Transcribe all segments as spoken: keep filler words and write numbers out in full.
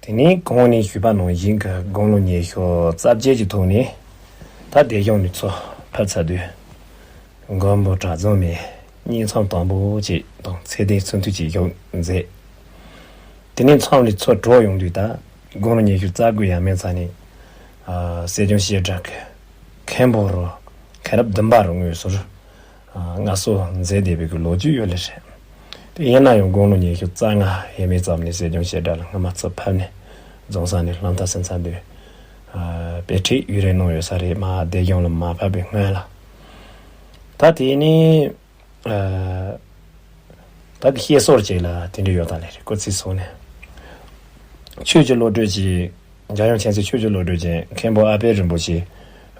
དེ་ནས་གོང་ནས་ཞུས་པ་ནང་བཞིན་གྱི་དགུང་ལོ་ཉི་ཤུ་རྩ་བརྒྱད་ཀྱི་ཐོག་ནས་ད་སྡེ་གཞུང་ནས་ཚུར་ཕེབས་ཚར་དུས། མགོན་པོ་གྲྭ་རྫོང་མའི་བསྙེན་མཚམས་དང་པོ་ཅིག་དང་ཚེ་འདས་ཚུར་འདུས་ཀྱི་བཞུགས་མཛད། དེ་ནས་མཚམས་ལས་ཚུར་གྲོལ་ཡོང་དུས་ད་དགུང་ལོ་ཉི་ཤུ་རྩ་དགུ་ཡས་མས་ཚར་ནས། ཨ། སྲིད་སྐྱོང་བཤད་གྲྭ་གི་མཁན་པོ་རུ་མཁན་རབས་བདུན་པ་རུ་དངོས་སུ་རུ། ཨ། མངའ་གསོལ་མཛད་བསྡད་པའི་གི་ལོ་རྒྱུས་ཡོད་ལེ་རེད། དེ་ཡིན་ན་ཡང་དགུང་ལོ་ཉི་ཤུ་རྩ་ལྔ་ཡས་མས་ཙམ་ནས་སྲིད་སྐྱོང་བཤད་གྲྭ་ལ་སྔ་མ་ཚུར་ཕེབས་ནས་རྫོང་གསར་ནས་སློབ་མཐར་ཕྱིན་ཚར་དུས། ཨ། དཔེ་ཁྲིད་ཡུན་རིང་གནང་ཡོད་ས་རེད། མ་སྡེ་གཞུང་ལ་མ་ཕེབས་པའི་སྔོན་ལ། ད་དེ་ནས། ཨ། ད་གི་བཤད་སྲོལ་ཅིག་ལ་དེ་འདྲ་ཡོད་ད་ལེ་རེད། སྐུ་ཚེ་སྲོག་ནས། ཆོས་ཀྱི་བློ་གྲོས་ཀྱི། འཇམ་དབྱངས་མཁྱེན་བརྩེ་ཆོས་ཀྱི་བློ་གྲོས་ཀྱི་མཁན་པོ་ཨ་པད་རིན་པོ་ཆེ།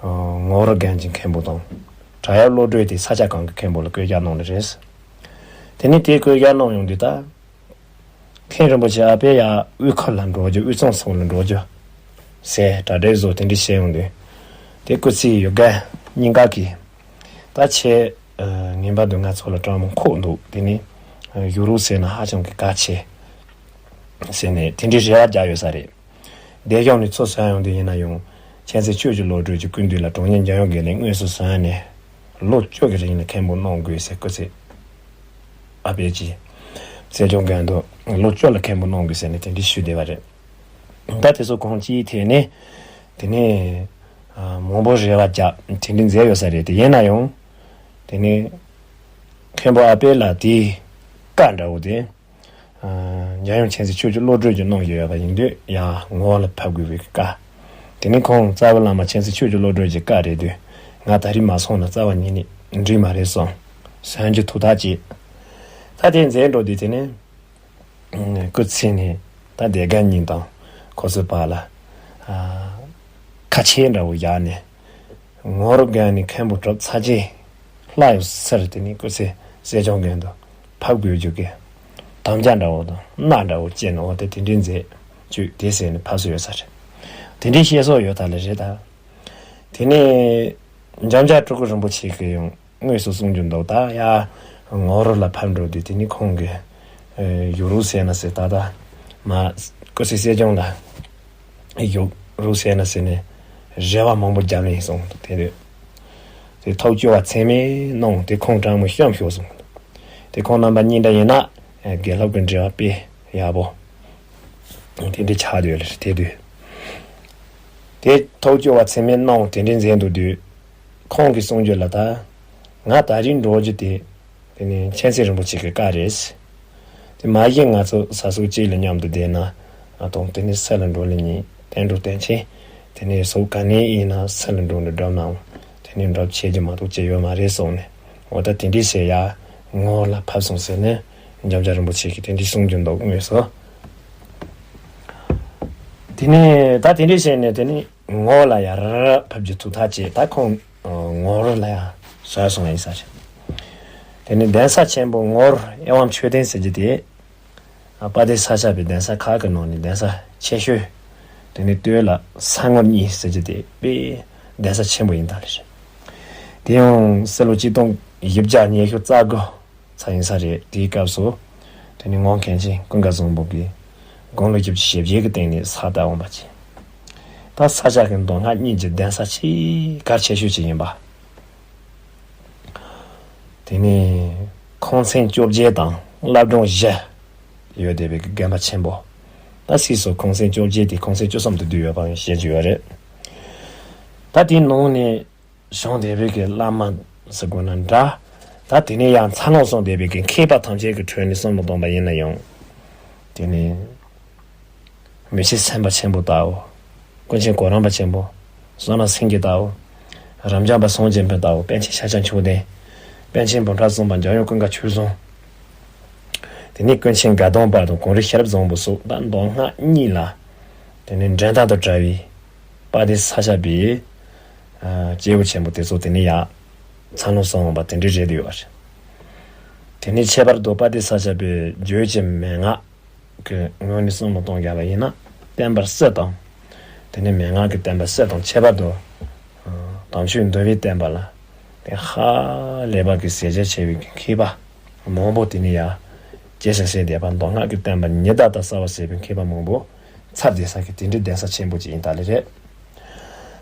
ཨ། ངོར་རྒན་གྱི་མཁན་པོ་དང་། བྲག་གཡབ་བློ་གྲོས་དེ་ས་སྐྱ་གང་གི་མཁན་པོ་ལ་བསྐོས་རྒྱ་གནང་ནི་རེད། དེ་ནས་དེ་བསྐོས་རྒྱ་གནང་ཡོང་དུས་ད། མཁན་རིན་པོ་ཆེ་ཨ་པད་ཡར་དབུས་ཁུལ་ལ་འགྲོ་རྒྱུ། དབུས་གཙང་སོགས་ལ་འགྲོ་རྒྱུ་ཟེར་གྲ་སྒྲིག་བཟོ་དེ་འདྲ་བྱས་ཡོང་དུས། དེ་སྐུ་ཚེ་ཡོད་དགའ་སྙིང་དགའ་གིས། ད་ཁྱེད། ཨ། ངན་པ་འདུག་ང་ཚོ་ལ་སྤྲང་མོ་ཁོག་འདུག་དེ་ནས། ཨ། བཞུགས་རོགས་ཟེར་ན་ཧ་ཅང་གི་གལ་ཆེ། ཟེར་ནས་དེ་འདྲའི་རེ་བ་རྒྱག་ཡོད་ས་རེད། སྡེ་གཞུང་ནས་ཚུར་གསོན་ཡོང་དུས་ཡིན་ན་ཡང་། མཁྱེན་བརྩེ་ཆོས་ཀྱི་བློ་གྲོས་ཀྱི་སྐུ་མདུན་ལ་དྲང་ཉིན་འཇམ་དབྱངས་དགེ་ལེགས་དངོས་སུ་གསོན་ནས། ལོ་བཅུ་གི་རིང་ལ་མཁན་པོ་གནང་དགོས་ཟེར་སྐུ་ཚེ། ཨ་པད་ཀྱིས། སྲིད་སྐྱོང་མགོན་དུ་ལོ་བཅུ་ལ་མཁན་པོ་གནང་དགོས་ཟེར་ནས་དེ་འདྲའི་ཞུས་བསྡད་པ་རེད། ད་དེ་ཚོ་གང་ཅིའི་ཐད་ནས། དེ་ནས། ཨ། མང་པོ་རེ་བ་རྒྱག་དེ་འདྲའི་མཛད་ཡོད་ས་རེད། དེ་ཡིན་ན་ཡང་། དེ་ནས། མཁན་པོ་ཨ་པད་ལ་དེའི་བཀའ་འདྲ་བོ་དེ། ཨ། འཇམ་དབྱངས་མཁྱེན་བརྩེ་ཆོས་ཀྱི་བློ་གྲོས་ཀྱིས་གནང་བཞིན་ཡོད་པ་ཡིན་དུས་ཡང་ངོ་ལ་ཕབ་དགོས་པའི་བཀའ། དེ་ནས་ཁོང་རྩ་བའི་བླ་མ་མཁྱེན་བརྩེ་ཆོས་ཀྱི་བློ་གྲོས་ཀྱི་བཀའ་རེད་དུས། ང་ད་རེས་མ་སོང་ན་རྩ་བ་ཉིད་ནས་འགྲིག་མ་རེད་སོང་། གསོན་རྒྱུ་ཐུགས་ཐག་བཅད། ད་དེ་མཛད་འགྲོ་དུས་དེ་ནས། སྐུ་ཚེ་ནས་ད་སྡེ་དགེ་གཉིས་དང་ཁོ་ཚོའི་བར་ལ། ཨ། ཁ་ཆད་འདྲ་བོ་བཞག་ནས། ངོར་རྒན་ནས་མཁན་པོ་གྲུབ་ཚར་རྗེས་ལྷ་ཡོད་སར་དེ་ནས་སྐུ་ཚེ་སྲིད་སྐྱོང་མགོན་དུ་ཕབ་དགོས་རྒྱུ་གི་དམ་བཅའ་འདྲ་བོ་དང་མནའ་འདྲ་བོ་བཅད་ནས། འོ་དེ་དེ་འདྲའི་མཛད་བཅུག་དེ་ཟེར་ནས་ཕབ་སྲོལ་ཡོད་ས་རེད། དེ་འདྲའི་བཤད་སྲོལ་ཡོད་ད་ལེ་རེད་ད། དེ་ནས་འཇམ་དབྱངས་སྤྲུལ་སྐུ་རིན་པོ་ཆེ་གིས་ཡང་དངོས་སུ་གསུང་རྒྱུ་འདུག་ད་ཡ་ངོར་ལ་ཕབ་འགྲོ་དུས་དེ་ནས་ཁོང་གིས། ཨ། བཞུགས་རོགས་ཟེར་ན་ཟེར། ད་ད་མ་སྐུ་ཚེ་སྲིད་སྐྱོང་ལ། བཞུགས་རོགས་ཟེར་ན་ཟེར་ནས་རེ་བ་མང་པོ་བརྒྱབ་ནས་སོང་དེ་དུས། དེ་ཐུགས་སྐྱོ་བ་ཚད་མེད་གནང་། དེ་ཁོང་སྤྲང་མོ་བཤམས་ཤོག་སོང་། དེ་ཁོང་རྣམ་པ་གཉིས་འདྲ་ཡིན་ན་དགེ་སློབ་ཀྱི་འབྲེལ་བ་དཔེ་ཡག་པོ་དེ་འདྲ་ཆགས་ཡོད་ལེ་དེ་དུས། དེ་ཐུགས་སྐྱོ་བ་ཚད་མེད་གནང་། དེ་འདྲ་མཛད་འདུག་དུས། ཁོང་གིས་གསུང་རྒྱུ་ལ་ད། ང་ད་རེས་འགྲོ་རྒྱུ་དེ། དེ་ནས་མཁྱེན་བརྩེ་རིན་པོ་ཆེ་གི་བཀའ་རེད། དེ་མ་གཞི་ང་ཚོ་ས་སུག་གཅིག་ལ་མཉམ་དུ་བསྡད་ན། ཨ། དང་དེ་ནས་སུ་ལ་འགྲོ་ལེ་ཉིན་བསྟན་འགྲོ་བསྟན་ཆེན། དེ་ནས་སུ་ག་ནས་ཡིན་ན་སུ་ལ་འགྲོ་ནས་བསྒྲུབ་ནའང་། དེ་ནས་འགྲུབ་ཆེ་རྒྱུ་མ་གཏོགས་ཅི་ཡོད་མ་རེད་གསུངས་ནས། འོ་ད་དེ་འདྲའི་ཟེར་ཡ་ངོ་ལ་ཕབ་སོང་ཟེར་ནས་འཇམ་དབྱངས་རིན་པོ་ཆེ་གིས་དེ་འདྲའི་གསུང་རྒྱུ་འདུག་དངོས་སུ། དེ་ནས་ད་དེ་འདྲའི་བྱས་ནས་དེ་ནས་ངོ་ལ་ཡར་ཕབ་རྒྱུ་ཐུགས་ཐག་བཅད། ད་ཁོང་ངོར་ལ་ཡར་སོང་ཡིན་ས་རེད། དེ་ནས་གདན་ས་ཆེན་པོ་ངོར་ཨེ་ཝཾ་མཆོད་རྟེན་ཟེར་རྒྱུ་དེ། དཔལ་ལྡན་ས་སྐྱ་པའི་གདན་ས་ཁག་གི་ནང་ནས་གདན་ས་ཆེ་ཤོས། དེ་ནས་སྟོད་ལ་ས་ངོར་གཉིས་ཟེར་རྒྱུ་དེ་དཔེ་གདན་ས་ཆེན་པོ་ཡིན་ད་ལེ་རེད། དེ་ཡང་སྲིད་ལོ་གཅིག་སྟོང་བཞི་བརྒྱ་ཉི་ཤུ་རྩ་དགུ་ཚར་ཡིན་ས་རེད། དེའི་སྐབས་སུ་དེ་ནས་ངོར་མཁན་ཆེན་ཀུན་དགའ་བཟང་པོ་གིས་དགུང་ལོ་བཞི་བཅུ་ཞེ་བརྒྱད་ཀྱི་སྟེང་ནས་ས་བཏབ་འོང་བ་ཅིག་ད་ས་སྐྱ་གི་མདོ་སྔགས་གཉིས་ཀྱི་གདན་ས་ཆེས་གལ་ཆེ་ཤོས་ཅིག་ཡིན་པ། དེ་ནས་ཁང་ཚན་བཅོ་བརྒྱད་དང་བླ་བྲང་བཞི་ཡོད་བསྡད་པའི་དགོན་པ་ཆེན་པོ། ད་སྲིད་སུ་ཁང་ཚན་བཅོ་བརྒྱད་དེ་ཁང་ཚན་བཅུ་གསུམ་དུ་བསྡུས་ཡོད་པ་བཤད་ཀྱི་ཡོད་རེད། ད་དེའི་ནང་ནས་བྱོན་བསྡད་པའི་གི་བླ་མ་ཟེར་དགོས་ན་འདྲ། ད་དེ་ནས་ཡང་འཚར་ལོངས་སོང་བསྡད་པའི་གི་མཁས་པ་ཐམས་ཅད་ཀྱི་ཁྲོད་ནས་བསམ་བློ་གཏོང་པ་ཡིན་ན་ཡང་། དེ་ནས། མི་ཕྱེད་སེམས་དཔའ་ཆེན་པོ་ལྟ་བུ། ཀུན་མཁྱེན་གོ་རམས་པ་ཆེན་པོ། བསོད་ནམས་སེང་གེ་ལྟ་བུ། རབ་འབྱམས་པ་སངས་རྒྱས་འཕེལ་ལྟ་བུ། པཎ་ཆེན་ཤཱཀྱ་མཆོག་ལྡན། པཎ་ཆེན་བུམ་ཕྲག་གསུམ་པ་འཇམ་དབྱངས་ཀུན་དགའ་ཆོས་བཟང་། དེ་ནས་ཀུན་མཁྱེན་དགའ་ལྡན་དཔལ་དང་གངས་རི་ཤེས་རབ་བཟང་པོ་སོགས་ད་མདོ་སྔགས་གཉིས་ལ། དེ་ནས་འགྲན་ཟླ་དང་བྲལ་བའི། དཔལ་ལྡན་ས་སྐྱ་པའི། ཨ། སྐྱེས་བུ་ཆེན་པོ་དེ་ཚོ་དེ་ནས་ཡར། འཚར་ལོངས་སོང་བ་དེ་འདྲའི་རེད་ཡོད་པ་རེད། དེ་ནས་ཁྱད་པར་དུ་དཔལ་ལྡན་ས་སྐྱ་པའི་བརྗོད་ཀྱི་མན་ངག་གི་ངོས་ནས་བསམ་བློ་གཏོང་རྒྱབ་པ་ཡིན་ན། བསྟན་པར་སྲིད་དང་། དེ་ནས་མན་ངག་གི་བསྟན་པར་སྲིད་དང་ཁྱད་པར་དུ། དམ་ཆོས་འདུལ་བའི་བསྟན་པ་ལ། དེ་ཧ་ལས་པ་གི་ཟས་བཅད་ཆེ་བའི་མཁས་པ། མང་པོ་དེ་ནས་ཡར། སྐྱེས་ཤིང་སད་བསྡད་པ་མདོ་སྔགས་ཀྱི་བསྟན་པ་ཉི་ཟླ་ལྟར་གསལ་བར་བྱེད་པའི་མཁས་པ་མང་པོ། ཚར་བསྡད་ས་གི་དེ་འདྲའི་གདན་ས་ཆེན་པོ་ཅིག་ཡིན་ད་ལེ་རེད།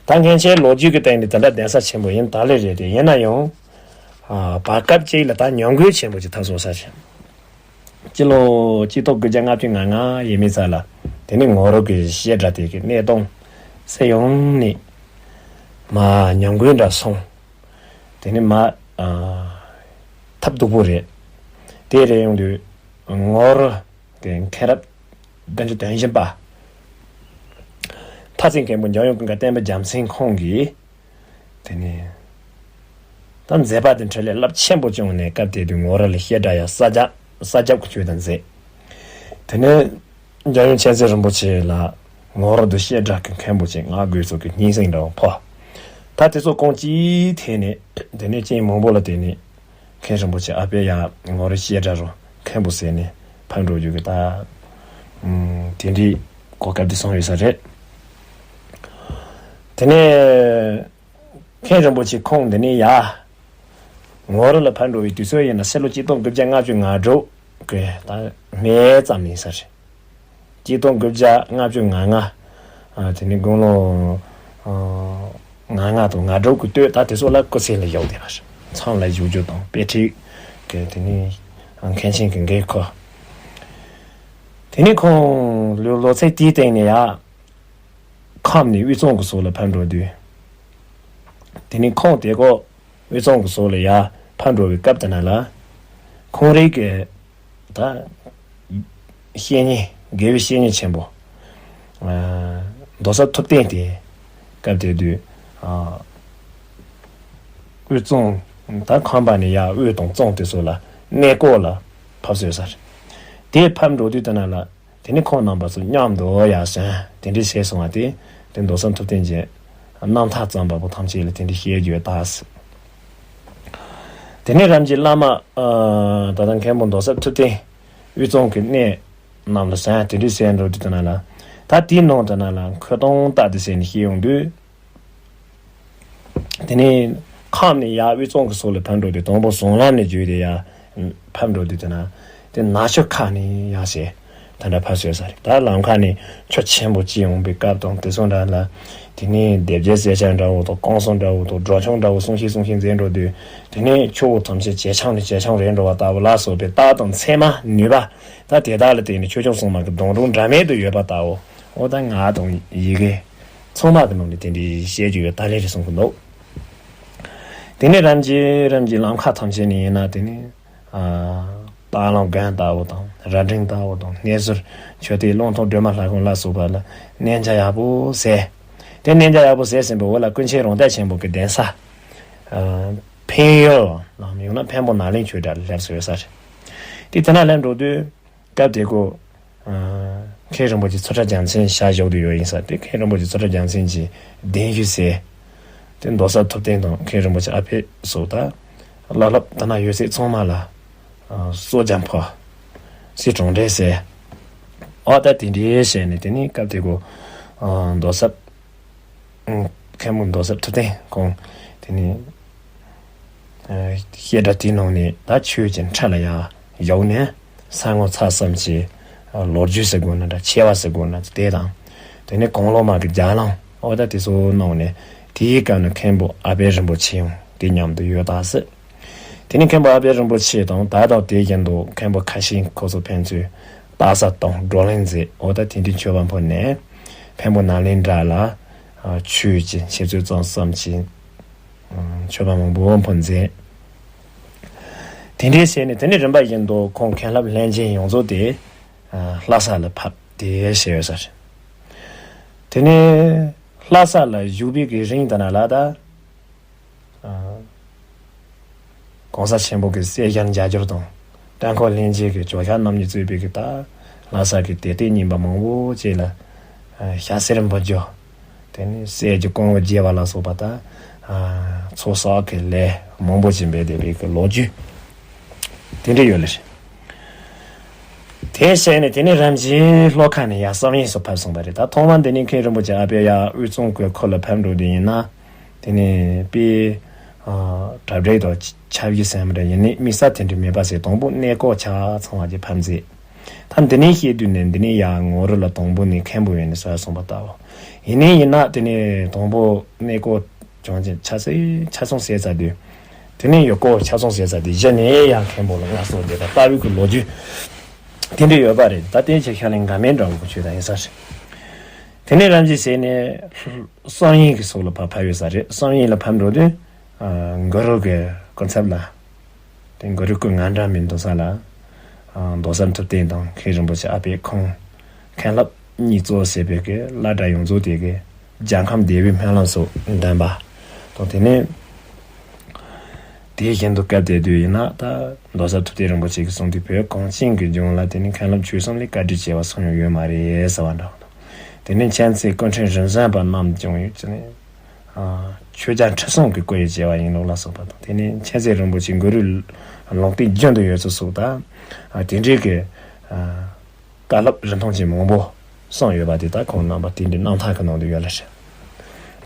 ད་མཁན་ཆེན་ལོ་རྒྱུས་ཀྱི་སྟེང་ནས་དེ་འདྲ་གདན་ས་ཆེན་པོ་ཡིན་ད་ལེ་རེད་དེ། ཡིན་ན་ཡང་། ཨ། བར་སྐབས་ཅིག་ལ་ད་ཉམས་རྒུད་ཆེན་པོ་ཅིག་ཐོན་སོང་ས་རེད། སྤྱི་ལོ་གཅིག་སྟོང་དགུ་བརྒྱ་ལྔ་བཅུ་ང་ལྔ་ཡས་མས་ཙམ་ལ། དེ་ནས་ངོར་གྱི་བཤད་གྲྭ་དེ་གི་གནས་སྟངས་གསལ་ཡོང་ནས། མར་ཉམས་རྒུད་འདྲ་སོང་། དེ་ནས་མར། ཨ། ཐབས་སྡུག་པོ་རེད། དེ་རེད་ཡོང་དུས་ངོར་གྱི་མཁན་རབས་བདུན་ཅུ་དོན་བཞི་པ། ཐར་རྩེ་མཁན་པོ་འཇམ་དབྱངས་ཀུན་དགའ་བསྟན་པ་རྒྱལ་མཚན་ཁོང་གིས། དེ་ནས་ད་མཛད་པ་དེ་འཕྲིན་ལས་རླབས་ཆེན་པོ་བྱུང་ནས། སྐབས་དེ་དུས་ངོར་ལ་བཤད་གྲྭ་ཡང་ས་རྒྱ་ས་རྒྱབ་ཀྱི་ཆོས་དང་མཛད། དེ་ནས་འཇམ་དབྱངས་མཁྱེན་བརྩེ་རིན་པོ་ཆེ་ལ་ངོར་དུ་བཤད་གྲྭ་གི་མཁན་པོ་ཅིག་ང་དགོས་ཚོ་གི་སྙན་སེང་འདྲ་བོ་ཕོག། ད་དེ་ཚོ་ཁོང་ཅིའི་ཐད་ནས། དེ་ནས་རྐྱེན་མང་པོ་ལ་བརྟེན་ནས། མཁན་རིན་པོ་ཆེ་ཨ་ཕས་ཡང་ངོར་བཤད་གྲྭ་རུ་མཁན་པོ་ཟེར་ནས་ཕར་འགྲོ་རྒྱུ་གི་ད། ཨུམ། དེ་འདྲའི་གོ་སྐབས་དེ་སོང་ཡོད་ས་རེད། དེ་ནས་མཁན་རིན་པོ་ཆེ་ཁོང་འདི་ནས་ཡར་ངོར་ལ་ཕར་འགྲོ་བའི་དུས་ཚོད་ཡིན་ན་ཕྱི་ལོ་གཅིག་སྟོང་དགུ་བརྒྱ་ལྔ་བཅུ་ང་དྲུག་གི་ད་སྨད་ཙམ་ཡིན་ས་རེད། གཅིག་སྟོང་དགུ་བརྒྱ་ལྔ་བཅུ་ང་ལྔ། ཨ། དེ་ནས་དགུང་ལོ། ཨ། ང་ལྔ་དང་ང་དྲུག་གི་སྟོད་ད་དེ་ཚོ་ལ་སྐུ་ཚེ་ལ་བཞུགས་བསྡད་པ་རེད། མཚམས་ལ་བཞུགས་རྒྱུ་དང་དཔེ་ཁྲིད་ཀྱི་དེ་ནས་མཁན་ཆེན་གྱི་འགན་ཁུར། དེ་ནས་ཁོང་ལོ་ལོ་ཚད་དེའི་སྟེང་ནས་ཡར་ཁམས་ནས་དབུས་གཙང་གི་ཕྱོགས་ལ་ཕར་འགྲོ་དུས། དེ་ནས་ཁོང་དེ་གོ་དབུས་གཙང་གི་ཕྱོགས་ལ་ཡར་ཕར་འགྲོ་བའི་སྐབས་དེ་ན་ལ། ཁོང་རང་གི་ད་བཤེས་གཉེན། དགེ་བའི་བཤེས་གཉེན་ཆེན་པོ། ཨ། མདོ་སར་ཐུབ་བསྟན་དེ། སྐབས་དེ་དུས། ཨ། དབུས་གཙང་། ད་ཁམས་པ་ནས་ཡར་དབུས་དང་གཙང་དེ་ཚོ་ལ་གནས་སྐོར་ལ་ཕེབས་སྲོལ་ཡོད་ས་རེད། དེ་ཕར་འགྲོ་དུས་དེ་ན་ལ། དེ་ནས་ཁོང་རྣམ་པ་ཚོ་མཉམ་དུ་ཡར་སོང་། དེ་འདྲའི་བྱས་སོང་བ་དེ། དེ་མདོ་སར་ཐུབ་བསྟན་གྱི་རྣམ་ཐར་བརྩམས་པ་པོ་ཐམས་ཅད་ལ་དེ་འདྲའི་བཤད་རྒྱུ་ཡོད་ད་ཟེར། དེ་ནས་རང་རྒྱལ་བླ་མ། ཨ། ད་ལྟ་མཁན་པོ་མདོ་སར་ཐུབ་བསྟན་དབུས་གཙང་གི་གནས་རྣམས་ལ་སོང་། དེ་འདྲའི་ཟེར་འགྲོ་དུས་དེ་ན་ལ། ད་དེའི་ནང་དེ་ན་ལ་འཁོད་སྟོང་རྟགས་དེ་ཟེར་ནས་བཤད་ཡོང་དུས། དེ་ནས་ཁམས་ནས་ཡར་དབུས་གཙང་གི་ཕྱོགས་ལ་ཕར་འགྲོ་དུས། དང་པོ་ཟངས་ལམ་ནས་བརྒྱུད་དེ་ཡར་ཕར་འགྲོ་དུས་དེ་ན། དེ་ནག་ཆུ་ཁ་ནས་ཡར་བྱས། ད་འདྲ་ཕར་སོང་ས་རེད། ད་ལམ་ཁ་ནས་ཆུ་ཆེན་པོ་ཅིག་འོང་བའི་སྐབས་དང་དེ་ཚོ་འདྲ་ལ། དེ་ནས་སྡེ་བརྒྱད་རྩེ་ལྕག་འདྲ་བོ་དང་། རྐང་ཚང་འདྲ་བོ་དང་། སྒྲོག་ཆང་འདྲ་བོ་གསུང་བཤད་གསུང་བཤད་མཛད་འགྲོ་དུས། དེ་ནས་ཆུ་བོ་ཐམས་ཅད་ཇེ་ཆུང་ནས་ཇེ་ཆུང་རེད་འགྲོ་བ་ལྟ་བུ་ལ་སོགས་པའི་རྟགས་དང་མཚན་མ་ནུས་པ། ད་དེ་དག་ལ་བརྟེན་ནས་ཆོས་སྐྱོང་སྲུང་མ་གི་སྡོང་གྲོགས་འདྲ་མེད་དུ་ཡོད་པ་ལྟ་བུ། འོ་ད་ངག་དང་ཡི་གེ་ཚང་མ་གི་ནང་ནས་དེ་འདྲའི་བཤད་རྒྱུ་ཡོད་ད་ལེ་རེད་གསུང་གི་འདུག། དེ་ནས་རང་རྒྱལ་རང་རྒྱལ་ལམ་ཁ་ཐམས་ཅད་ནས་ཡིན་ན། དེ་ནས། ཨ། སྟག་ལུང་དགོན་ལྟ་བུ་དང་། རྭ་སྒྲེང་ལྟ་བུ་དང་། སྣེ་ཟུར་ཆོས་སྡེ་ཀློང་ཐོག་སྒྲོལ་མ་ལྷ་ཁང་ལ་སོགས་པ་ལ་གནས་མཇལ་ཡག་པོ་མཛད། དེ་གནས་མཇལ་ཡག་པོ་མཛད་ཟིན་པའི་འོག་ལ་ཀུན་མཁྱེན་རང་བདག་ཆེན་པོ་གི་གདན་ས། ཨ། འཕན་ཡུལ་ལམ་ཡང་ན་འཕན་པོ་ནཱ་ལེན་ཆོས་གྲྭ་ལ་སླེབས་སོང་ཡོད་ས་རེད། དེ་དེ་ན་སླེབས་འགྲོ་དུས། སྐབས་དེ་གོ། ཨ། མཁན་རིན་པོ་ཆེ་ཚུལ་ཁྲིམས་རྒྱལ་མཚན་ཞལ་བཞུགས་དུ་ཡོད་ཡིན་ས་དེ། མཁན་རིན་པོ་ཆེ་ཚུལ་ཁྲིམས་རྒྱལ་མཚན་གྱི་གདན་ཞུས་ཟེར། དེ་མདོ་སར་ཐུབ་བསྟན་དང་མཁན་རིན་པོ་ཆེ་ཨ་ཕས་སོགས་ད། བླ་སློབ་ད་ན་ཡོད་ཚད་ཚང་མ་ལ། ཨ། གསོལ་ཇ་ཕུལ། གསེར་གྲོང་འདྲེན་ཟེར། ཨོ་ད་དེ་འདྲའི་བྱས་ནས། དེ་ནས་སྐབས་དེ་གོ། ཨ། མདོ་སར། མཁན་པོ་མདོ་སར་ཐུབ་བསྟན་ཁོང་། དེ་ནས། ཨ། བཤད་གྲྭ་དེའི་ནང་ནས་ད་ཆོས་ཀྱི་འཁྲབ་ལ་ཡར་བཞུགས་ནས། གསང་སྔགས་ཚར་གསུམ་གྱི་ལོ་རྒྱུས་ཟེར་དགོས་ན་འདྲ། ཆེ་བ་ཟེར་དགོས་ན་དེ་དང་། དེ་ནས་གོང་ལོག་མ་གི་རྒྱ་ལམ། ཨོ་ད་དེ་ཚོ་གནང་ནས། དེའི་སྐབས་ནས་མཁན་པོ་ཨ་པད་རིན་པོ་ཆེ་ཡང་དེ་མཉམ་དུ་ཡོད་ད་ཟེར། དེ་ནས་མཁན་པོ་ཨ་པད་རིན་པོ་ཆེ་དང་ད་དང་དེ་བཞིན་དུ་མཁན་པོ་ཁ་ཤས་ཁོ་ཚོ་ཕན་ཚུན་རྟགས་གསལ་དང་བགྲོ་གླེང་མཛད། འོ་ད་དེ་འདྲའི་མཆོད་པ་ཕུལ་ནས། འཕན་པོ་ནཱ་ལེནྡྲ་ལ་ཆོས་ཀྱི་འཆད་རྩོད་རྩོམ་གསུམ་གྱི་མཆོད་པ་མང་པོ་ཕུལ་མཛད། དེ་འདྲའི་བྱས་ནས་དེ་ནས་རིམ་པ་བཞིན་དུ་ཁོང་མཁན་སློབ་ལྷན་རྒྱས་ཡོངས་རྫོགས་དེ་ལྷ་ས་ལ་ཕེབས་ཏེ་བྱས་ཡོད་ས་རེད། དེ་ནས་ལྷ་ས་ལ་བཞུགས་པའི་གི་རིང་དེ་ན་ལ་ད། ཨ། གོང་ས་ཆེན་པོ་གི་སྲས་ཞབས་འཇམ་བརྒྱུད་དང་། སྟོན་འཁོར་ལྷན་རྒྱས་ཀྱི་ཇོ་ཤཱཀ་རྣམ་གཉིས་གཙོས་པའི་གི་ད་ལྷ་ས་གི་དད་ལྡན་རྙིང་པ་མང་པོ་ཅིག་ལ། ཨ། ཞྭ་སེར་འབུལ་རྒྱུ། དེ་ནས་སྲས་ཀྱི་སྐུ་ངོ་མཇལ་བ་ལ་སོགས་པ་ད། ཨ། ཚོགས་བསགས་ཀྱི་ལས་མང་པོ་ཅིག་འབད་བསྡད་པའི་གི་ལོ་རྒྱུས་དེ་འདྲ་ཡོད་ལེ་རེད། དེ་བྱས་ནས་དེ་ནས་རིམ་བཞིན་ལྷོ་ཁ་ནས་ཡར་བསམ་ཡས་སུ་ཕེབས་སོང་བ་རེད། ད་ཐོག་མ་འདི་ནས་མཁན་རིན་པོ་ཆེ་ཨ་ཕས་ཡར་དབུས་གཙང་གི་ཁུལ་ལ་ཕེབས་འགྲོ་དུས་ཡིན་ན། དེ་ནས་དཔེ། ཨ། གྲ་སྒྲིག་དང་ཆ་བཞག་ཟེར་མི་འདྲ་ཡིན་ནི་དམིགས་བསལ་དེ་འདྲ་མེད་པ་ཟེར། དང་པོ་གནས་སྐོར་ཆ་ཚང་བ་ཅིག་ཕེབས་མཛད། ད་འདི་ནས་བཤད་དུས་ནས་འདི་ནས་ཡང་ངོ་རུ་ལ་དང་པོ་ནས་མཁན་པོ་ཡིན་ནས་ཟེར་གསུངས་པ་ལྟ་བུ། ཡིན་ནའི་ཡིན་ན་དེ་ནས་དང་པོ་གནས་སྐོར་བྱུང་ཅིང་ཆ་ཚང་ཆ་ཚང་ཟེར་ཚར་དུས། དེ་ནས་ཡོད་སྐོར་ཆ་ཚང་ཟེར་ཚར་དུས་གཞི་ནས་ཡང་མཁན་པོ་ལ་མངའ་གསོལ་འདེབས་པ་ལྟ་བུའི་གི་ལོ་རྒྱུས་དེ་འདྲ་ཡོད་པ་རེད། ད་དེ་ཆ་ཤ་ལེན་འགའ་མེད་འདྲ་བོ་གི་ཆོས་དང་ཡིན་ས་རེད། དེ་ནས་རང་གི་ཟེར་ནས་བསམ་ཡས་ཀྱི་སོགས་ལ་ཕར་ཕབ་ཡོད་ས་རེད། བསམ་ཡས་ལ་ཕབ་འགྲོ་དུས། ཨ། གུ་རུ་གི་སྐུ་ཚབ་ལ། དེ་གུ་རུ་སྐུ་ངར་འདྲ་མིན་འདུག་ས་ལ། ཨ། མདོ་གསར་ཐུབ་བསྟན་དང་མཁན་རིན་པོ་ཆེ་ཨ་ཕའི་ཁོང་མཁན་སློབ་གཉིས་གཙོ་བྱས་པའི་གི་བླ་གྲྭ་ཡོངས་རྫོགས་དེ་གི་རྒྱལ་ཁམས་བདེ་བའི་སྨོན་ལམ་སོགས་འདོན་པ་དང་། དེ་ནས་དེ་བཞིན་དུ་སྐབས་དེ་དུས་ཡིན་ན་ད་མདོ་གསར་ཐུབ་བསྟན་རིན་པོ་ཆེ་གིས་གསུངས་དུས་བོད་གངས་ཅན་གྱི་ལྗོངས་ལ་དེ་ནི་མཁན་སློབ་ཆོས་གསུམ་ལས་བཀའ་དྲིན་ཆེ་བ་སུ་ཡང་ཡོད་མ་རེད་ཟེར་བ་འདྲ་བོ་དང་། དེ་ནས་མཁྱེན་བརྩེ་སྐུ་ཕྲེང་རིམ་བྱོན་པ་རྣམས་ཀྱང་ཡོད་ཅེས་ནས། ཨ། ཆོས་རྒྱལ་ཁྲི་སྲོང་གི་སྐུ་ཡི་བྱེ་བ་ཡིན་ནོ་ལ་སོགས་པ་དང་། དེ་ནས་མཁྱེན་བརྩེ་རིན་པོ་ཆེ་གུ་རུའི་ལུང་བསྟན་རྒྱུན་དུ་ཡོད་ཚུལ་སོགས་དང་། ཨ། དེ་འདྲའི་གི། ཨ། བཀའ་སློབ་རིན་ཐང་ཅན་མང་པོ་གསུངས་ཡོད་པ་དེ་དག་ཁོང་རྣམ་པ་དེ་འདྲའི་རྣམ་ཐར་གྱི་ནང་དུ་ཡོད་ལ་ཟེར།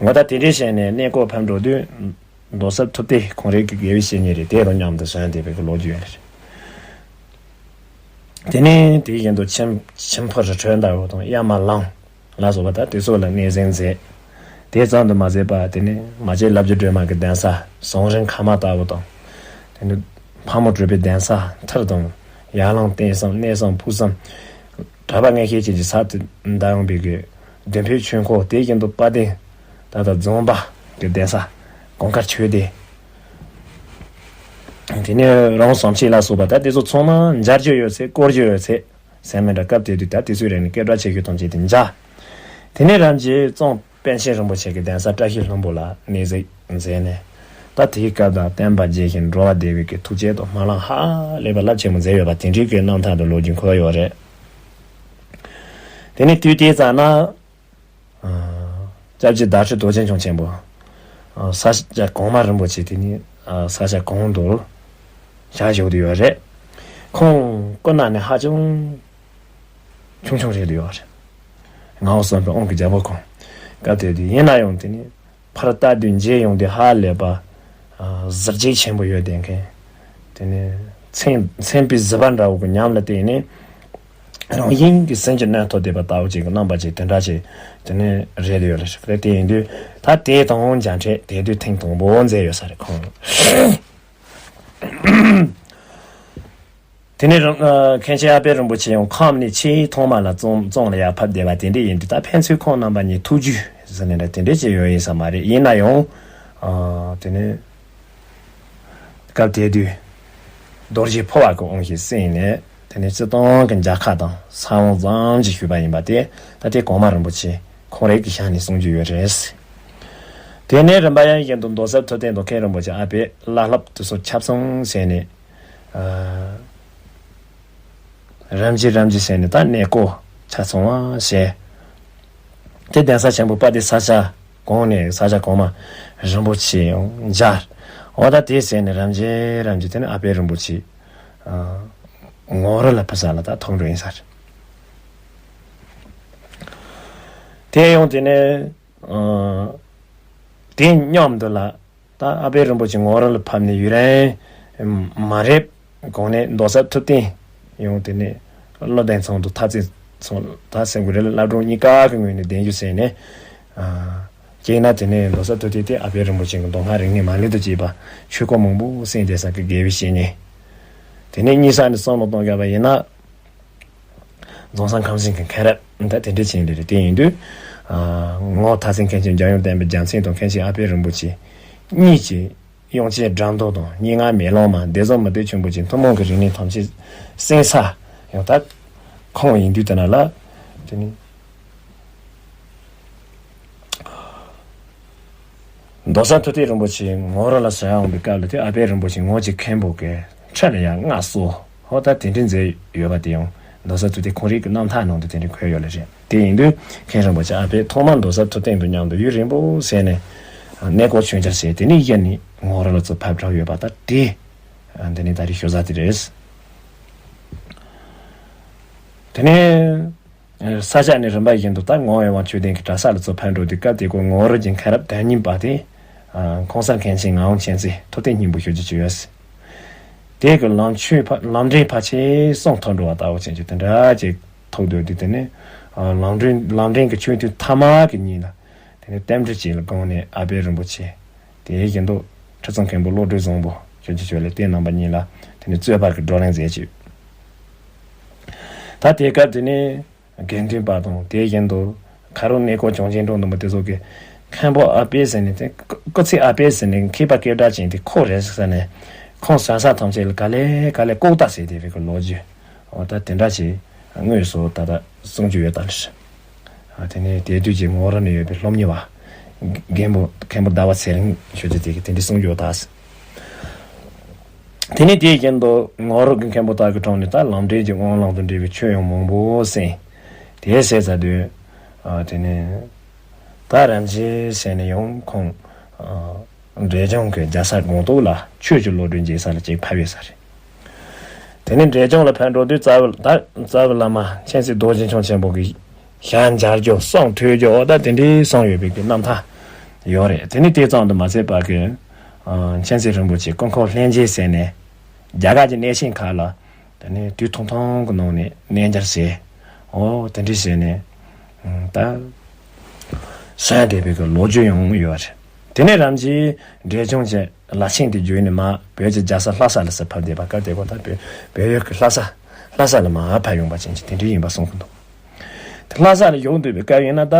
ངོ་ད་དེ་འདྲའི་བྱས་ནས་གནས་སྐོར་ཕེབས་འགྲོ་དུས། མདོ་གསར་ཐུབ་བསྟན་ཁོང་རང་གི་དགེ་བའི་བཤེས་གཉེན་རེད། དེ་དང་མཉམ་དུ་བྱོན་བསྡད་པའི་ལོ་རྒྱུས་ཡོད་ལ་ཟེར། དེ་ནས་དེ་བཞིན་དུ་མཆིམས་མཆིམས་ཕུ་རི་ཁྲོད་ཟླ་བོ་དང་གཡའ་མ་ལང་ལ་སོགས་པ་དང་དེ་ཚོ་ལ་གནས་གཟིགས་མཛད། དེ་ཙམ་དུ་མ་ཟད་པར་དེ་ནས་མ་བྱན་ལབ་ཀྱི་སྒྲོལ་མ་གི་གདན་ས་ཟངས་རི་མཁར་མ་ལྟ་བུ་དང་། དེ་ནས་ཕག་མོ་གྲུ་པའི་གདན་ས་མཐིལ་དང་། ཡར་ལངས་རྟེན་གསུམ་གནས་གསུམ་ཕུག་གསུམ། གྲྭ་པ་ལྔ་བརྒྱ་ཅན་གྱི་ས་དེ་འདའ་ཡོང་བའི་གི་བདུན་ཕན་ཆོས་འཁོར། དེ་བཞིན་དུ་དཔལ་ལྡན་ད་ལྟ་རྫོང་པ་གི་གདན་ས་གངས་དཀར་ཆོས་སྡེ། དེ་ནས་རང་བྱུང་ཆོས་ལ་སོགས་པ་ད་དེ་ཚོ་ཚང་མ་མཇལ་རྒྱུ་ཡོད་ཚད་བསྐོར་རྒྱུ་ཡོད་ཚད་ཟེར་མི་འདྲ། སྐབས་དེ་དུས་ད་དེ་ཚོའི་རིང་ནས་སྐད་གྲགས་ཆེ་ཤོས་དང་བཅས་ཏེ་མཇལ། དེ་ནས་རང་གི་གཙང་པཎ་ཆེན་རིན་པོ་ཆེ་གི་གདན་ས་བཀྲ་ཤིས་ལྷུན་པོ་ལ་གནས་གཟིགས་མཛད་ནས། ད་དེའི་སྐབས་དང་བསྟན་པ་རྒྱས་ཤིང་འགྲོ་བ་བདེ་བའི་གི་ཐུགས་བསྐྱེད་དང་སྨོན་ལམ་ཧ་ལས་པ་རླབས་ཆེན་པོ་མཛད་ཡོད་པ་དེ་འདྲའི་གི་རྣམ་ཐར་དང་ལོ་རྒྱུས་འཁོད་ཡོད་རེད། དེ་ནས་དུས་དེའི་ཙམ་ན། ཨ། སྐྱབས་རྗེ་ཟླ་སྤྲུལ་རྡོ་རྗེ་འཆང་ཆེན་པོ། ཨ། ས་སྐྱ་གོང་མ་རིན་པོ་ཆེ་དེ་ནི། ཨ། ས་སྐྱ་གོང་དུ་ཞལ་བཞུགས་བསྡད་ཡོད་རེད། ཁོང་སྐུ་ན་ནི་ཧ་ཅང་ཆུང་ཆུང་རེད་ཡོད་རེད། ངག་དབང་བསམ་འཕེལ་དབང་གི་རྒྱལ་པོ་ཁོང་། སྐབས་དེ་དུས་ཡིན་ན་ཡང་དེ་ནི་ཕར་ལྟ་དུས་མཇལ་ཡོང་དུས་ཧ་ལས་པ། ཨ། གཟི་བརྗིད་ཆེན་པོ་ཡོད་བསྡད་མཁན། དེ་ནས་མཚན་མཚན་དཔེའི་གཟི་འབར་འདྲ་བོ་གི་ཉམས་ལ་བལྟས་ནས། རང་བཞིན་གྱིས་སེམས་ཀྱི་གནད་ཐོབ་བསྡད་པ་ལྟ་བུ་ཅིག་གི་རྣམ་པ་ཅིག་དེ་འདྲ་ཅིག་དེ་ནས་རེད་ཡོད་རེད། དེ་ཡིན་དུས་ད་དེ་དང་མཇལ་འཕྲད་དེ་དུས་ཐེངས་དང་པོ་མཛད་ཡོད་ས་རེད་ཁོང་། དེ་ནས་རང་། ཨ། མཁན་ཆེན་ཨ་པད་རིན་པོ་ཆེ་ཡང་ཁམས་ནས་ཆེས་ཐོག་མ་ལ་གཙང་གཙང་ལ་ཡར་ཕེབས་བསྡད་པ་དེ་འདྲ་ཡིན་དུས། ད་ཕན་ཚུན་ཁོང་རྣམ་པ་གཉིས་ཐུགས་རྒྱུས་ཟེར་ནས་འདྲ་དེ་འདྲ་ཅིག་ཡོད་ཡིན་ས་མ་རེད། ཡིན་ན་ཡང་། ཨ། དེ་ནས། སྐབས་དེ་དུས་རྡོ་རྗེ་ཕོ་བ་གི་དབང་ཞིག་གསན་ནས། དེ་ནས་སྤྱིར་བཏང་གི་མཇལ་ཁ་དང་ས་དབང་ཙམ་ཞིག་ཞུས་པ་ཡིན་པ་དེ་ད་ལྟའི་གོང་མ་རིན་པོ་ཆེ་ཁོང་རང་གི་ཞལ་ནས་གསུང་རྒྱུ་ཡོད་རེད། དེ་ནས་རིམ་པ་ཡང་བཞིན་དུ་མདོ་གསར་ཐུབ་བསྟན་དང་མཁན་རིན་པོ་ཆེ་ཨ་ཕས་བླ་སློབ་དེ་ཚོ་ཆ་ཚང་བྱས་ནས། ཨ། རིམ་གྱིས་རིམ་གྱིས་བྱས་ནས་ད་གནས་སྐོར་ཆ་ཚང་བ་བྱས། དེ་གདན་ས་ཆེན་པོ་དཔལ་ལྡན་ས་སྐྱ་གོང་ནས་ས་སྐྱ་གོང་མ་རིན་པོ་ཆེ་ཡང་མཇལ། འོ་ད་དེ་བྱས་ནས་རིམ་གྱིས་རིམ་གྱིས་དེ་ནས་ཨ་པད་རིན་པོ་ཆེ། ཨ། ངོ་རུ་ལ་ཕེབས་ས་ལ་ད་ཐུག་འགྲོ་ཡིན་ས་རེད། དེ་ཡང་དེ་ནས། ཨ། དེ་མཉམ་དུ་ལ། ད་ཨ་པད་རིན་པོ་ཆེ་ངོ་རུ་ལ་ཕེབས་ནས་ཡུན་རིང་མ་རེད། གོང་ནས་མདོ་གསར་ཐུབ་བསྟན་ཡང་དེ་ནས་བློ་ལྡན་ཚང་དང་ཐར་རྩེ་ཚང་ད་སེམས་ཀྱི་རི་ལ་བླ་སྒྲུང་གཉིས་ཀ་གི་ངོས་ནས་གདན་ཞུ་བྱས་ནས། ཨ། དེས་ན་དེ་ནས་མདོ་གསར་ཐུབ་བསྟན་དེ་ཨ་པད་རིན་པོ་ཆེ་གི་མདོ་སྔགས་རིག་གནས་མ་ལུས་དང་བཅས་པ་ཆོས་སྐོར་མང་པོ་གསན་བསྡད་ས་གི་དགེ་བའི་བཤེས་གཉེན། དེ་ནས་གཉིས་ས་ནས་བསམ་བློ་གཏོང་དགོས་པ་ཡིན་ན། རྫོང་སར་ཁམས་ཚན་གྱི་མཁན་རབས་ད་དེ་འདྲ་ཅན་རེད། དེ་ཡིན་དུས། ཨ། ངོ་ཐ་ཚན་མཁན་ཆེན་འཇམ་དབྱངས་བསྟན་པའི་རྒྱལ་མཚན་དང་མཁན་ཆེན་ཨ་པད་རིན་པོ་ཆེ་གཉིས་ཀྱི་དབྱངས་ཅན་སྒྲ་མདོ་དང་སྙན་ངག་མེ་ལོང་མ། སྡེ་ཚན་མུ་སྟེགས་ཆོམ་པོ་ཆེ། ཐུན་མོང་གི་རིག་གནས་ཐམས་ཅད་གསན་ས་ཡང་ད་ཁོང་ཡིན་དུས་དེ་ན་ལ། དེ་ནི། མདོ་གསར་ཐུབ་བསྟན་རིན་པོ་ཆེ་ངོ་རུ་ལ་བྱོན་འོང་བའི་སྐབས་ལ་དེ་ཨ་པད་རིན་པོ་ཆེ་ངོ་གཅིག་མཁན་པོ་གི་ཁྲི་ལ་ཡང་མངའ་གསོལ། ཧོ་ད་དེ་འདྲ་མཛད་ཡོད་པ་དེ་ཡང་མདོ་གསར་ཐུབ་བསྟན་ཁོང་རང་གི་རྣམ་ཐར་ནང་དུ་དེ་འདྲ་འཁོད་ཡོད་ལ་རེད། དེ་ཡིན་དུས་མཁན་རིན་པོ་ཆེ་ཨ་ཕས་ཐོག་མར་མདོ་གསར་ཐུབ་བསྟན་དང་མཉམ་དུ་ཡུན་རིང་པོ་བྱས་ནས་གནས་སྐོར་ཆོས་མཇལ་བྱས། དེ་ནས་གཞི་ནས་ངོ་རུ་ལ་ཚུར་ཕེབས་གྲབས་ཡོད་པ་ད་དེ། འདི་ནས་ད་རེས་ཞུ་ས་དེ་རེད། དེ་ནས། ས་སྐྱ་ནས་རིམ་པ་བཞིན་དུ་ད་ངག་དབང་ཆོས་ལྡན་གྱི་གྲྭ་ས་ལ་ཚུར་ཕེབས་འགྲོ་དུས་སྐབས་དེ་ཁོ་ངོ་རུ་གྱི་མཁན་རབས་དོན་གཉིས་པ་དེ། ཨ། ཁོང་གསར་མཁན་ཆེན་ངག་དབང་མཁྱེན་བརྩེ་ཐུབ་བསྟན་སྙིང་པོ་ཞུ་རྒྱུ་ཅིག་ཡོད། དེ་གི་ལམ་ཆོས་ཕ་ལམ་འདྲེན་ཕལ་ཆེར་གསུམ་ཐོབ་འགྲོ་བ་ལྟ་བུ་ཅན་གྱི་དེ་འདྲ་ཅིག་ཐོབ་འདུག་དེ་དེ་ནས་ལམ་འདྲེན་ལམ་འདྲེན་གྱི་ཆོས་དུས་ཐ་མ་གི་ཉིན་ལ་དེ་ནས་རྟེན་འབྲེལ་ཅིག་ལ་དགོངས་ནས་ཨ་པད་རིན་པོ་ཆེ་དེ་བཞིན་དུ་ཁྲི་སྲོང་མཁན་པོ་བློ་གྲོས་བཟང་པོ་ཆོས་ཀྱི་ཆོས་ལས་དེ་རྣམ་པ་གཉིས་ལ་དེ་ནས་རྩོད་པ་གི་བགྲོ་གླེང་མཛད་ཅིག་ད་དེ་སྐབས་དེ་ནས་དགེ་འདུན་པ་དང་དེ་བཞིན་དུ་ཁ་རོག་གནས་སྐོར་བྱུང་ཆེན་འགྲོ་འདུག་མི་དེ་ཚོ་གིས་མཁན་པོ་ཨ་པད་ཟེར་ནས་དེ་སྐུ་ཚེ་ཨ་པད་ཟེར་ནས་མཁས་པ་སྐད་གྲགས་ཅན་དེ་ཁོ་རེད་ཟེར་ནས་ཁོང་བྱང་ས་ཐམས་ཅད་ལ་ག་ལེ་ག་ལེ་ལྐོག་ལྟ་ཟེར་བསྡད་པའི་གི་ལོ་རྒྱུས་འོ་ད་དེ་འདྲ་ཞིག་དངོས་སུ་ད་ལྟ་གསུང་རྒྱུ་ཡོད་ད་ལ། དེ་ནས་དེ་དུས་ཀྱི་ངོ་ར་ནས་ཡོད་པའི་སློབ་གཉེར་བ་རྒན་པོ་མཁན་པོ་ཟླ་བ་ཚེ་རིང་ཞུ་རྒྱུ་དེ་གི་དེ་འདྲའི་གསུང་རྒྱུ་ད། དེ་ནས་དེ་བཞིན་དུ་ངོ་རོག་གི་མཁན་པོ་དག་གི་གྲོང་ནས་ད་ལམ་འབྲས་ཀྱི་དབང་ལམ་དུ་འབྲེལ་བའི་ཆོས་ཡང་མང་པོ་གསན། དེ་ཟེར་ཚར་དུས་དེ་ནས་ད་རིན་པོ་ཆེ་ཟེར་ནས་ཡང་ཁོང་འབྲས་ལྗོངས་ཀྱི་རྒྱལ་ས་སྒང་ཏོག་ལ་ཆོས་ཀྱི་བློ་གྲོས་འབྱེད་ས་ལ་ཅིག་ཕེབས་ཡོད་ས་རེད། དེ་ནས་འབྲས་ལྗོངས་ལ་ཕེབས་འགྲོ་དུས་རྩ་བའི་ད་རྩ་བའི་བླ་མ་མཁྱེན་བརྩེ་རྡོ་རྗེ་འཆང་ཆེན་པོ་གི་ཞལ་མཇལ་རྒྱུ་གསུང་ཐོས་རྒྱུ་འོ་ད་དེ་འདྲའི་གསུང་ཡོད་པའི་གི་རྣམ་ཐར་ཡོད་རེད། དེ་ནས་དེ་ཙམ་དུ་མ་ཟད་པ་གི་མཁྱེན་བརྩེ་རིན་པོ་ཆེ་སྐུ་འཁོར་ལྷན་རྒྱས་ཟེར་ནས་རྒྱ་གར་གྱི་གནས་ཆེན་ཁག་ལ་དེ་ནས་དུས་ཐུང་ཐུང་གི་ནང་ནས་གནས་མཇལ་བྱས། འོ་དེ་འདྲ་བྱས་ནས་ད་གསན་བསྡད་པའི་གི་ལོ་རྒྱུས་ཡང་ཡོད་རེད། དེ་ནས་རིན་པོ་ཆེ་འབྲས་ལྗོངས་ཀྱི་ལ་ཆེན་དེ་བརྒྱུད་ནས་མར་བོད་ཀྱི་རྒྱལ་ས་ལྷ་ས་ལ་ཟེར་ཕེབས་བསྡད་པ་སྐབས་དེ་གོ་ད་བོད་བོད་ཡུལ་གྱི་ལྷ་ས་ལྷ་ས་ལ་མར་ཕེབས་ཡོང་པ་ཅན་གྱི་དེ་འདྲ་ཡིན་པ་གསུངས་ཀྱི་འདུག་དེ་ལྷ་ས་ལ་ཡོང་འདོད་པའི་སྐབས་ཡིན་ན་ད་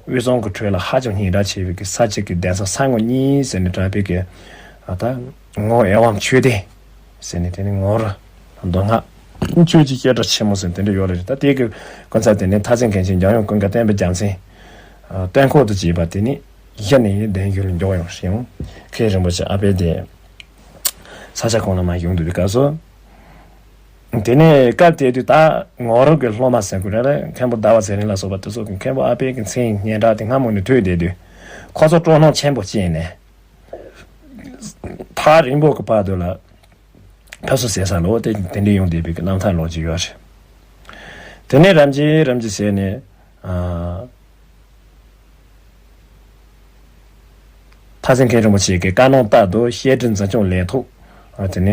དབུས་གཙང་གི་ཁྲོད་ལ་ཧ་ཅང་སྙན་གྲགས་ཆེ་བའི་གི་ས་སྐྱ་གི་གདན་ས་ས་ངོ་གཉིས་ཟེར་ནས་གྲགས་པའི་གི་ད་ངོར་ཨེ་ཝཾ་ཆོས་སྡེ་ཟེར་ནས་དེ་ནི་ངོར་མདོ་སྔགས་ཆོས་ཀྱི་བཤད་གྲྭ་ཆེན་མོ་ཟེར་དེ་འདྲ་ཡོད་རེད། ད་དེ་གི་སྐུ་ཚབ་དེ་ནི་མཐར་ཕྱིན་མཁན་ཆེན་འཇམ་དབྱངས་ཀུན་དགའ་བསྟན་པའི་རྒྱལ་མཚན་སྟོན་ཁོག་ཏུ་བྱས་པ་དེ་ནི་གཞི་ནས་གདན་ཡུལ་ལ་འཇོག་ཡོང་ཞིང་མཁན་རིན་པོ་ཆེ་ཨ་པད་དེ་ས་ཆ་གང་ལ་མ་ཡོང་འདུག་པའི་སྐབས་སུ། དེ་ནས་སྐབས་དེ་དུས་ད་ངོ་རོག་གི་སློབ་མ་ཟེར་དགོས་རེད་ལ་མཁན་པོ་ཟླ་བ་ཚེ་རིང་ལ་སོགས་པ་དེ་ཚོ་གི་མཁན་པོ་ཨ་པད་ཀྱི་མཚན་སྙན་གྲགས་དེ་སྔ་མོ་ནས་ཐོས་བསྡད་དུས་ཁོ་ཚོ་སྤྲོ་སྣང་ཆེན་པོ་སྐྱེས་ནས་ཐག་རིང་པོ་གི་བར་དུ་ལ་ཕེབས་བསུ་ཟེར་ས་ལོ་དེ་དེ་འདྲ་ཡོང་བསྡད་པའི་གི་རྣམ་ཐར་ལོ་ཅིག་ཡོད་རེད། དེ་ནས་རིན་པོ་ཆེ་རིན་པོ་ཆེ་ཟེར་ནས། མཐར་ཕྱིན་མཁན་རིན་པོ་ཆེ་གི་བཀའ་གནང་ལྟར་དུ་བཤད་ཁྲིད་འཛིན་སྐྱོང་ལས་ཐོག་དེ་ནས་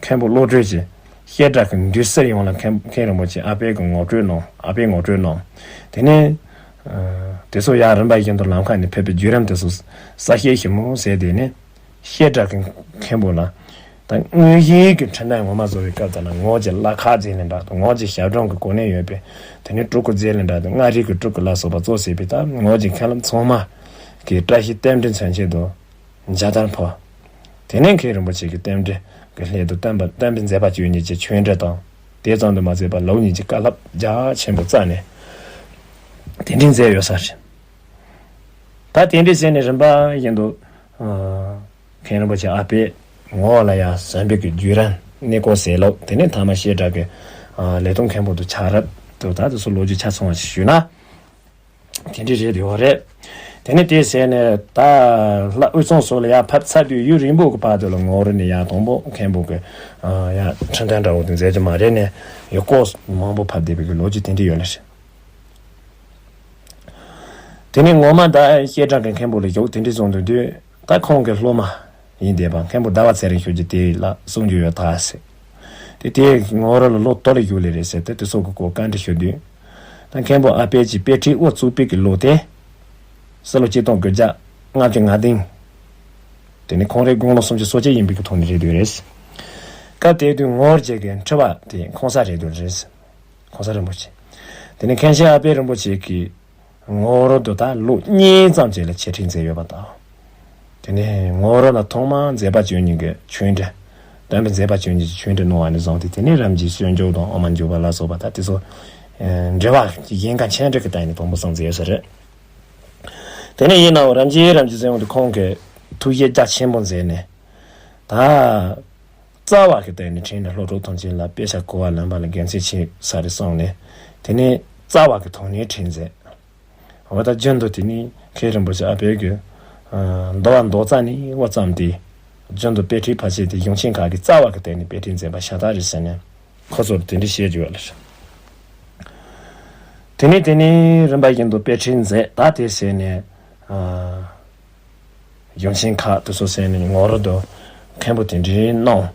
མཁན་པོ་བློ་གྲོས་ཀྱི་བཤད་གྲྭ་གི་འདུས་སར་ཡོང་ལ་མཁན་མཁན་རིན་པོ་ཆེ་ཨ་པད་ཀྱི་ངོ་སྤྲོད་གནང་ཨ་པད་ངོ་སྤྲོད་གནང་། དེ་ནས་དེ་ཚོ་ཡང་རིམ་པ་བཞིན་དུ་ལམ་ཁ་ནས་ཕེབས་པའི་བརྒྱུད་རིམ་དེ་ཚོ་གསལ་བཤད་ཞིབ་མོ་བྱས་དེ་ནས། བཤད་གྲྭ་གི་མཁན་པོ་ལ། ད་དངོས་གཞིའི་གི་ཁྲིད་སྟོན་ངོ་མ་བཟོ་བའི་སྐབས་དེ་ལ་ངོ་གི་བླ་ཁ་རྗེས་ལས་འདྲ་དང་ངོ་གི་ཞབས་དྲུང་གི་གོ་གནས་ཡོད་པའི་དེ་ནས་སྤྲུལ་སྐུ་རྗེས་ལས་འདྲ་དང་མངའ་རིས་ཀྱི་སྤྲུལ་སྐུ་ལ་སོགས་པ་གཙོ་བྱས་པའི་ད་ངོ་གི་མཁན་སློབ་ཚང་མ་གི་བཀྲ་ཤིས་རྟེན་འབྲེལ་མཚོན་ཆེད་དུ་མཇལ་དར་ཕུལ། དེ་ནས་མཁན་རིན་པོ་ཆེ་གི་རྟེན་འབྲེལ་གྱི་སླད་དུ་བསྟན་པ་བསྟན་པའི་མཛད་པ་བཅུ་གཉིས་ཀྱི་ཆོས་འབྲེལ་དང་དེ་ཙམ་དུ་མ་ཟད་པར་ལེའུ་གཉིས་ཀྱི་བཀའ་སློབ་རྒྱ་ཆེན་པོ་བསྩལ་ནས་དེ་འདྲའི་མཛད་ཡོད་ས་རེད། ད་དེ་འདྲའི་བྱས་ནས་རིམ་པ་བཞིན་དུ། མཁན་རིན་པོ་ཆེ་ཨ་པས་ངོ་ལ་ཡ་གསན་པའི་གི་བརྒྱུད་རིམ་གནས་སྐོར་ཟེར་ལོ་དེ་ནས་མཐའ་མ་བཤད་གྲྭ་གི་ལས་དོན་མཁན་པོ་དུ་ཆགས་རབས་དུ་ད་དུ་སུ་ལོ་རྒྱུས་ཆ་ཚང་བ་ཞིག་ཞུས་ན། དེ་འདྲའི་རེད་ཡོད་རེད། དེ་ནས་དེ་ཟེར་ནས་ད་ལྷ་དབུས་གཙང་སོགས་ལ་ཡ་ཕེབས་ཚར་དུས་ཡུན་རིང་པོ་གི་བར་དུ་ལ་ངོ་རུ་ནས་ཡ་དང་པོ་མཁན་པོ་གི་ཡ་ཁྲི་འདོན་འདྲ་བོ་དུ་མཛད་རྒྱུ་མ་རེད་ནས་ཡུལ་སྐོར་མང་པོ་ཕེབས་བསྡད་པའི་གི་ལོ་རྒྱུས་དེ་འདྲའི་ཡོད་ལ་རེད། དེ་ནས་ངོ་མ་ད་བཤད་གྲྭ་གི་མཁན་པོ་ལ་ཞུགས་དེ་འདྲའི་སོང་དུས་དུས་ད་ཁོང་གི་སློབ་མ་ཡིན་བསྡད་པ་མཁན་པོ་ཟླ་བ་ཚེ་རིང་ཞུ་རྒྱུ་དེ་ལ་གསུང་རྒྱུ་ཡོད་ད་ཟེར། དེ་དེ་ངོ་ར་ལ་ལོ་དོ་ལ་ཞུགས་ལེ་རེད་ཟེར་ཏེ་དེ་སོགས་ཀྱི་སྐོར་བཀའ་འདྲི་ཞུ་དུས། ད་མཁན་པོ་ཨ་པད་ཀྱིས་དཔེ་ཁྲིད་དབུ་བཙུགས་པའི་གི་ལོ་དེ། ཕྱི་ལོ་ཆིག་སྟོང་དགུ་བརྒྱ་ལྔ་བཅུ་ང་བདུན། དེ་ནི་ཁོང་རའི་དགུང་ལོ་སུམ་ཅུ་སོ་གཅིག་ཡིན་པའི་གི་ཐོག་ནས་རེད་འདུག་རེད། སྐབས་དེ་དུས་ངོར་བཅས་ཀྱི་ཁྲི་པ་དེ་ཁོང་ས་རེད་འདུག་རེད། ཁོང་ས་རིན་པོ་ཆེ། དེ་ནས་མཁན་ཆེན་ཨ་པད་རིན་པོ་ཆེ་གིས་ངོ་རོ་དུ་ད་ལོ་གཉིས་ཙམ་ཅིག་ལ་འཆད་ཁྲིད་མཛད་ཡོད་པ་དང་། དེ་ནས་ངོ་རོ་ལ་ཐོག་མར་མཛད་པ་བཅུ་གཉིས་ཀྱི་ཆོས་འབྲེལ། སྟོན་པའི་མཛད་པ་བཅུ་གཉིས་ཀྱི་ཆོས་འབྲེལ་གནང་བ་ནས་བཟུང་སྟེ་དེ་ནས་རིམ་གྱིས་སྤྱོད་འཇུག་དང་དབུ་མ་འཇུག་པ་ལ་སོགས་པ་ད་དེ་ཚོ་འབྲེལ་བ་གཞན་ཁ་ཆེ་འབྲེལ་གྱི་སྟེང་ནས་དང་པོ་སོང་མཛད་ཡོད་ས་རེད། དེ་ནས་ཡིན་ནའང་རིམ་གྱིས་རིམ་གྱིས་ཟེར་འོང་དུས་ཁོང་གིས་ཐུགས་བཞེད་རྒྱ་ཆེན་པོ་མཛད་ནས་ད། རྩ་བ་གི་སྟེང་ནས་ཁྲིད་ནས་སློབ་ཕྲུག་ཐམས་ཅད་ལ་དཔེ་ཆ་གོ་བ་ལེན་པ་ལ་དགེ་མཚན་ཆེ་ས་རེད་གསུངས་ནས་དེ་ནས་རྩ་བ་གི་ཐོག་ནས་ཁྲིད་མཛད། འོ་ད་རྒྱུན་དུ་དེ་ནས་མཁན་རིན་པོ་ཆེ་ཨ་པད་ཀྱིས་མདོ་བ་མདོ་རྩ་ནས་དབུ་བརྩམས་ཏེ་རྒྱུན་དུ་དཔེ་ཁྲིད་ཕལ་ཆེར་དེ་གཞུང་ཆེན་ཁག་གི་རྩ་བ་གི་སྟེང་ནས་དཔེ་ཁྲིད་མཛད་པ་ཤ་སྟག་རེད་ཟེར་ནས་ཁོ་ཚོར་དེ་འདྲ་བཤད་རྒྱུ་ཡོད་ལ། དེ་ནས་དེ་ནས་རིམ་པ་བཞིན་དུ་དཔེ་ཁྲིད་མཛད་ད་དེ་ཟེར་ནས། གཞུང་ཆེན་ཁག་དེ་ཚོ་གསན་ནས་ངོ་རོ་དུ་ མཁན་པོ་དེ་འདྲའི་གནང་།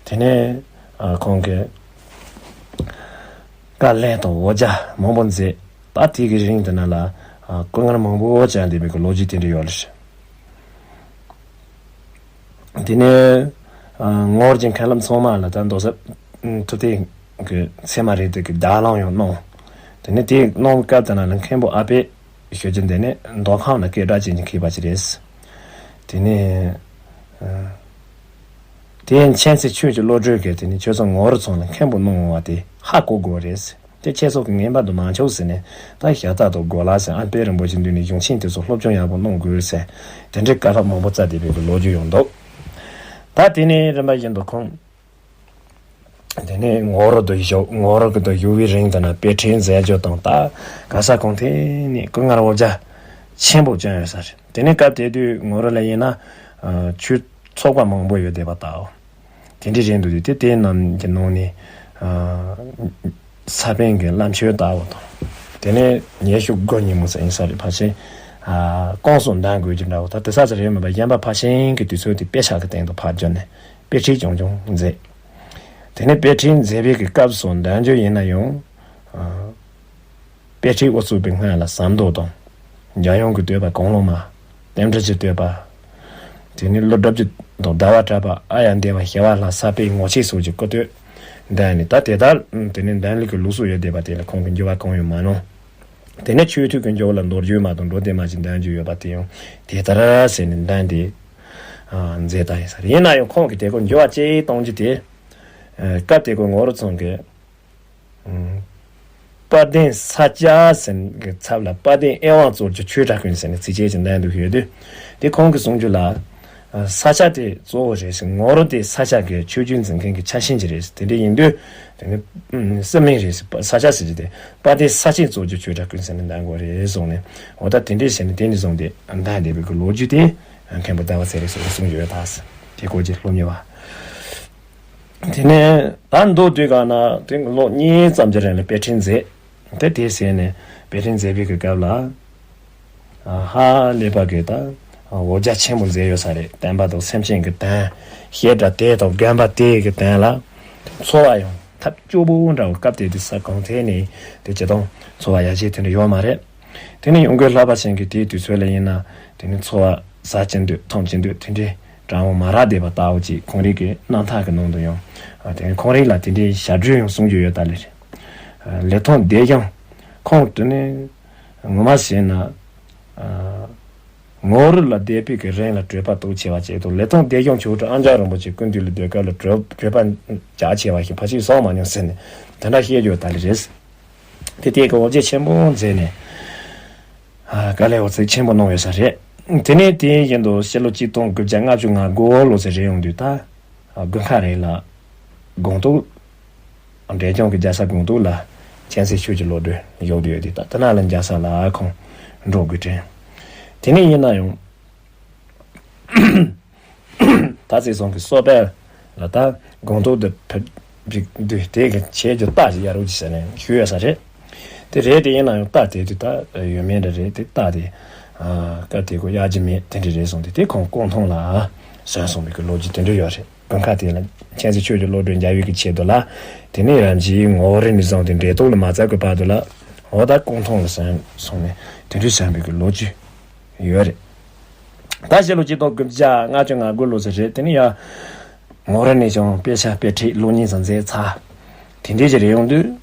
དེ་ནས་ཨ་ཁོང་གིས་དཀའ་ལས་དང་འོ་བརྒྱལ་མང་པོ་མཛད། ད་དེ་གི་རིང་དེ་ན་ལ་ཨ་སྐུ་ངལ་མང་པོ་བྱས་བསྡད་པའི་གི་ལོ་རྒྱུས་དེ་འདྲ་ཡོད་ལ། དེ་ནས་ཨ་ངོར་གྱི་མཁན་སློབ་ཚང་མ་ལ་ད་མདོ་སར་ཐུབ་བསྟན་གྱི་ཚད་མ་རེད་དེ་གི་བརྡ་ལམ་ཡང་གནང་། དེ་ནས་དེ་གནང་སྐབས་དེ་ན་ལ་མཁན་པོ་ཨ་པས་ཞུ་རྒྱུ་འདི་ནི་མདོ་ཁམས་ལ་སྐད་གྲགས་ཅན་གྱི་མཁས་པ་ཅིག་རེད། དེ་ནས་ཨ་དེ་མཁྱེན་བརྩེ་ཆོས་ཀྱི་བློ་གྲོས་ཀྱིས་དེ་ནི་ཁྱོད་ཚོ་ངོར་ཚང་ལ་མཁན་པོ་གནང་འོང་བ་དེ་ཧ་གོ་དགོས་རེད། དེ་ཁྱེད་ཚོ་གི་ངན་པ་དུ་མ་འཆོག་ཟེར་ནས་ད་ཞྭ་སྟག་དང་གོ་ལ་ཟེར་ཨ་པད་རིན་པོ་ཆེ་མདུན་ནས་གཞུང་ཆེན་དེ་ཚོ་སློབ་སྦྱོང་ཡག་པོ་གནང་དགོས་ཟེར། དེ་འདྲའི་བཀའ་སློབ་མང་པོ་སྩལ་བསྡད་པའི་གི་ལོ་རྒྱུས་ཡང་འདུག་ད་དེ་ནས་རིམ་པ་བཞིན་དུ་ཁོང་དེ་ནས་ངོ་རུ་དུ་བཞུགས། ངོ་རུ་གི་དུ་བཞུགས་པའི་རིང་དུ་ན་དཔེ་ཁྲིད་མཛད་རྒྱུ་དང་ད་ག་ས་གང་ཐད་ནས་སྐུ་ངལ་འོ་བརྒྱལ་ཆེན་པོ་བྱུང་ཡོད་ས་རེད། དེ་ནས་སྐབས་དེ་དུས་ངོ་རུ་ལ་ཡིན་ན་ཨ་ཆོས་ཚོགས་པ་མང་པོ་ཡོད་བསྡད་པ་ལྟ་བུ། དེ་འདྲའི་རེད་འདུག་དེ་དེ་རྣམས་ཀྱི་ནང་ནས་ཨ་ས་པཎ་གྱི་བླ་མཆོད་ལྟ་བུ་དང་། དེ་ནས་ཉི་ཤུ་དགུ་ཉིན་མོ་ཟེར་ཡིན་ས་རེད། ཕལ་ཆེར་ཨ་བསྐང་གསོ་འདོན་དགོས་ཀྱི་འདྲ་བོ། ད་དེ་ས་ཚ་རེད་མིན་པ་གཞན་པ་ཕལ་ཆེར་གྱི་དུས་ཚོད་དེ་དཔེ་ཆ་གི་སྟེང་དུ་ཕར་བསྒྱུར་ནས་དཔེ་ཁྲིད་རྐྱང་རྐྱང་མཛད། དེ་ནས་དཔེ་ཁྲིད་མཛད་པའི་གི་སྐབས་སུ་འདོན་རྒྱུ་ཡིན་ན་ཡང་ཨ་དཔེ་ཁྲིད་དབུ་ཚུགས་པའི་སྔོན་ལ་ཟམ་མདོ་དང་། འཇམ་དབྱངས་ཀྱི་བསྟོད་པ་གང་བླ་མ། རྟེན་འབྲེལ་གྱི་བསྟོད་པ། དེ་ནས་ཀླུ་སྒྲུབ་ཀྱི་དང་ཟླ་བ་གྲགས་པ་ཨཱརྱ་དེ་བ་ཞི་བ་ལྷ་ས་པཎ་ངོར་ཆེན་སོགས་ཀྱི་སྐུ་བསྟོད་འདོན་ནས། ད་དེ་ལྟར་དེ་ནས་འདོན་ལུགས་ཀྱི་ལུགས་སྲོལ་ཡོད་བསྡད་པ་དེ་ལ་ཁོང་གིས་འགྱུར་བ་གང་ཡང་མ་གནང་། དེ་ནས་ཆོས་ཐོས་ཀྱི་འགྱུར་བ་ལ་མདོ་བརྒྱུད་མ་དང་མདོ་སྡེ་མ་ཅིག་འདོན་རྒྱུ་ཡོད་པ་དེ་ཡང་དེ་ལྟར་ཟེར་ནས་འདོན་ཏེ་མཛད་ད་ཡིན་ས་རེད། ཡིན་ན་ཡང་ཁོང་གིས་དེ་སྐོར་འགྱུར་བ་ཅིག་གཏོང་རྒྱུ་དེ། སྐབས་དེ་སྐོར་ངོར་ཚང་གི་དཔལ་ལྡན་ས་སྐྱ་ཟེར་གྱི་ཚབ་ལ་དཔལ་ལྡན་ཨེ་དབང་གཙོ་རྒྱུ་ཆོས་གྲྭ་ཀུན་ཟེར་ནས་ཚིགས་བཅད་ཅིག་འདོན་འདུག་ཡོད་དུས། དེ་ཁོང་གིས་གསུང་རྒྱུ་ལ། ས་སྐྱ་དེ་གཙོ་བོ་རེད་ཟེར། ངོར་དེ་ས་སྐྱ་གི་ཆོས་བརྒྱུད་འཛིན་མཁན་གྱི་ཆ་ཤས་ཅིག་རེད་ཟེར། དེ་འདྲ་ཡིན་དུས་དེ་ནི་སྲིད་མིན་རེད་ཟེར། ས་སྐྱ་ཟེར་རྒྱུ་དེ་དཔལ་ལྡན་ས་སྐྱ་གཙོ་རྒྱུ་ཆོས་གྲྭ་ཀུན་ཟེར་ནས་འདོན་དགོས་རེད་གསུངས་ནས། འོ་ད་དེ་འདྲ་བྱས་ནས་དེ་ནས་བཟུང་སྟེ་འདོན་བསྡད་པའི་གི་ལོ་རྒྱུས་དེ་མཁན་པོ་ཟླ་བ་ཚེ་རིང་སོགས་ཀྱིས་གསུངས་ཡོད་ད་ཟེར། དེ་སྐོར་གྱི་སློབ་གཉེར་བ། དེ་ནས་ད་མདོ་དུས་ག་ན་དེ་ལོ་གཉིས་ཙམ་གྱི་རིང་ལ་དཔེ་ཁྲིད་མཛད། དེ་དེ་ཟེར་ནས་དཔེ་ཁྲིད་མཛད་པའི་གི་སྐབས་ལ། ཧ་ལས་པ་གི་ད་འོ་བརྒྱལ་ཆེན་པོ་མཛད་ཡོད་ས་རེད། བསྟན་པ་དང་སེམས་ཅན་གྱི་དོན། བཤད་གྲྭ་དེ་དང་དགོན་པ་དེ་གི་དོན་ལ་འཚོ་བ་ཡང་ཐབས་སྐྱོ་པོ་འདྲ་བོ། སྐབས་དེ་དུས་ས་གང་ཐད་ནས་དེ་སྤྱིར་བཏང་འཚོ་བ་ཡག་ཤོས་དེ་འདྲ་ཡོད་མ་རེད། དེ་ནས་ཡོངས་དགོས་ལྷག་པ་ཅན་གྱི་དེའི་དུས་ཚོད་ལ་ཡིན་ན་དེ་ནི་འཚོ་བ་ཟ་ཅི་འདོད་འཐུང་ཅི་འདོད་དེ་འདྲའི་གྲང་མོ་མ་རག་བསྡད་པ་ལྟ་བུ་ཅིག་ཁོང་རང་གི་རྣམ་ཐར་གྱི་ནང་དུ་ཡང་དེ་ནི་ཁོང་རང་ལ་དེ་འདྲའི་ཞབས་བྲོ་ཡང་གསུང་རྒྱུ་ཡོད་ད་ལེ་རེད། ལི་ཐང་བདེ་སྐྱོང་ཁོང་དེ་ནི་ངོ་མ་བྱས་ན། ངོ་རུ་ལ་བསྡད་པའི་གི་རིང་ལ་གྲོད་པ་ལྟོགས་ཆེ་བ་བྱེད་དོ། ལི་ཐང་བདེ་སྐྱོང་ཆོས་གྲགས་ཨ་མཇལ་རིན་པོ་ཆེ་སྐུ་མདུན་ལ་སྡོད་སྐབས་ལ་གྲོད་གྲོད་པ་འཇག་ཆེ་བ་ཞིག་ཕལ་ཆེར་སོང་མ་མྱོང་ཟེར་ནས་དེ་འདྲ་བཤད་རྒྱུ་ད་ལི་རེད། དེ་དེ་གི་འོ་བརྒྱལ་ཆེན་པོ་མཛད་ནས། དཀའ་ལས་འོ་ཚད་ཆེན་པོ་གནང་ཡོད་ས་རེད། དེ་ནས་དེ་བཞིན་དུ་ཕྱི་ལོ་གཅིག་སྟོང་དགུ་བརྒྱ་ལྔ་བཅུ་ང་དགུ་ལོ་ཟེར་རེད་ཡོང་དུས་ད། དགུན་ཁ་རེད་ལ། དགོང་དྲོ། འབྲས་ལྗོངས་ཀྱི་རྒྱལ་ས་དགོང་དྲོ་ལ་མཁྱེན་བརྩེ་ཆོས་ཀྱི་བློ་གྲོས་བཞུགས་བསྡད་ཡོད་དེ། ད་ལྟ་ན་ལ་རྒྱལ་ས་ལ་ཁོང་འགྲོ་དགོས་དྲན། དེ་ནས་ཡིན་ན་ཡང་། ད་ཚེ་སོང་གི་སོ་པའི་ལ་ད་དགོང་དྲོ་འདི་ཕེབས་འདུག་དེ་གི་བྱས་རྒྱུ་རྟགས་ཞིག་ཡར་རོ་ཅི་ཟེར་ནས་ཞུ་ཡོད་ས་རེད། དེ་རེད་དེ་ཡིན་ན་ཡང་རྟགས་དེ་དུས་ད་ཡོད་མེད་འདྲ་རེད་དེ་རྟགས་དེ། སྐབས་དེ་གོ་གཡག་ཅི་མེད་དེ་འདྲ་རེད་སོང་དེ་དེ་ཁོང་ཀོང་ཐོང་ལ་སོན་སོང་བའི་གི་ལོ་རྒྱུས་དེ་འདྲ་ཡོད་རེད། དགུན་ཁ་དེ་ལ་མཁྱེན་བརྩེ་ཆོས་ཀྱི་བློ་གྲོས་མཇལ་བའི་གི་ཆེད་དུ་ལ། དེ་ནས་རང་གཞིས་ངོ་རེ་ནས་བཟུང་སྟེ་འབྲས་ཐོག་ལ་མ་བཙལ་གི་བར་དུ་ལ། འོ་ད་ཀོང་ཐོང་ལ་སོན་སོང་ནས་དེ་འདྲ་བྱས་པའི་གི་ལོ་རྒྱུས་ཡོད་རེད། ད་ཕྱི་ལོ་གཅིག་སྟོང་དགུ་བརྒྱ་ལྔ་བཅུ་ང་དགུ་ལོ་ཟེར་རེད། དེ་ནས་ཡ། ངོ་རེ་ནས་ཀྱང་དཔེ་ཆ་དཔེ་ཁྲིད་ལོ་གཉིས་ཙམ་མཛད་ཚར། དེ་འདྲའི་ཅིག་རེད་ཡོང་དུས།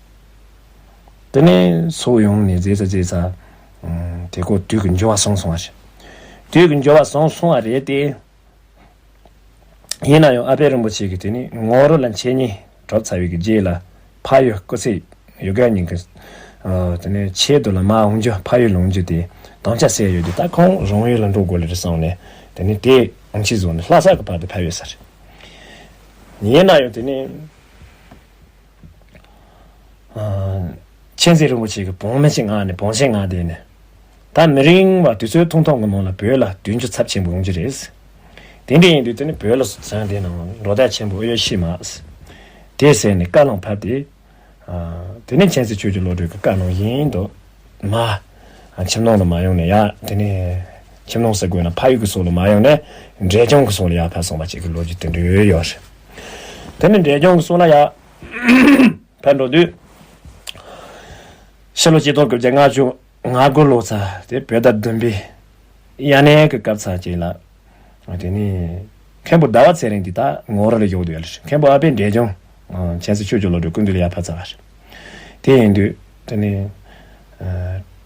དེ་ནས་སོ་ཡོང་ནས་མཛད་ཚར་མཛད་ཚར། དེ་གོ་དུས་ཀྱི་འགྱུར་བ་སོང་སོང་བ་རེད། དུས་ཀྱི་འགྱུར་བ་སོང་སོང་བ་རེད་དེ། ཡིན་ན་ཡང་ཨ་པད་རིན་པོ་ཆེ་གིས་དེ་ནི་ངོ་རེ་ལ་འཆད་ཉན་གྲུབ་ཚར་བའི་གི་རྗེས་ལ་ཕ་ཡུལ་སྐུ་ཚེ་ཡོད་དགའ་ཉིན་གི། དེ་ནས་ཆེད་དུ་ལ་མ་འོང་རྒྱུ་ཕ་ཡུལ་ལ་འོང་རྒྱུ་དེ་དམ་བཅའ་གསལ་ཡོད་དུས་ད་ཁོང་རང་ཡུལ་ལ་འགྲོ་དགོས་ལེ་རེད་བསམ་ནས་དེ་ནི་དེ་འོང་ཆེད་བཟོ་ནས་ལྷ་ས་གི་བར་དུ་ཕེབས་ཡོད་ས་རེད། ཡིན་ན་ཡང་དེ་ནི། མཁྱེན་བརྩེ་རིན་པོ་ཆེ་གི་བོང་མི་ཞིག་མངགས་ནས་བོང་ཆེན་མངགས་བསྡད་ནས། ད་མི་རིང་བ་དུས་ཚོད་ཐུང་ཐུང་གི་ནང་ལ་བོད་ལ་དུས་འགྱུར་ཚབས་ཆེན་པོ་ཡོང་རྒྱུ་རེད། དེ་འདྲ་ཡིན་དུས་དེ་ནི་བོད་ལ་སོང་དེ་ནང་འགྲོ་ཟླ་ཆེན་པོ་ཨེ་ཡོད་ཤེས་མ། དེ་ཟེར་ནས་བཀའ་བློན་ཕབ་སྟེ། དེ་ནས་མཁྱེན་བརྩེ་ཆོས་ཀྱི་བློ་གྲོས་ཀྱི་བཀའ་གནང་བཞིན་དུ་མ། ཁྱིམ་ནང་ལ་མ་ཡོང་ནས་ཡ་དེ་ནས་ ཁྱིམ་ནང་ཟེར་དགོས་ན་ཕ་ཡུལ་གྱི་སོག་ལ་མ་ཡོང་ནས་འབྲས་ལྗོངས་ཀྱི་སོག་ལ་ཡར་ཕར་སོང་བ་ཅིག་གི་ལོ་རྒྱུས་དེ་འདྲ་ཡོད་རེད། དེ་ནས་འབྲས་ལྗོངས་ཀྱི་སོག་ལ་ཡར་ཕར་འགྲོ་དུས། ཕྱི་ལོ་ཆིག་སྟོང་དགུ་བརྒྱ་ལྔ་བཅུ་ང་དགུ་ལོ་ཚ་དེ་བོད་ཟླ་བདུན་པའི་དབྱར་གནས་ཀྱི་སྐབས་ཚར་གཅིག་ལ། དེ་ནས་མཁན་པོ་ཟླ་བ་ཚེ་རིང་འདི་ད་ངོ་ར་ལ་ཡོད་དུ་ཡོད་ལ། མཁན་པོ་ཨ་པད་འབྲས་ལྗོངས་མཁྱེན་བརྩེ་ཆོས་ཀྱི་བློ་གྲོས་སྐུ་མདུན་ལ་ཡར་ཕར་ཚར་བ་རེད། དེ་ཡིན་དུས་དེ་ནས་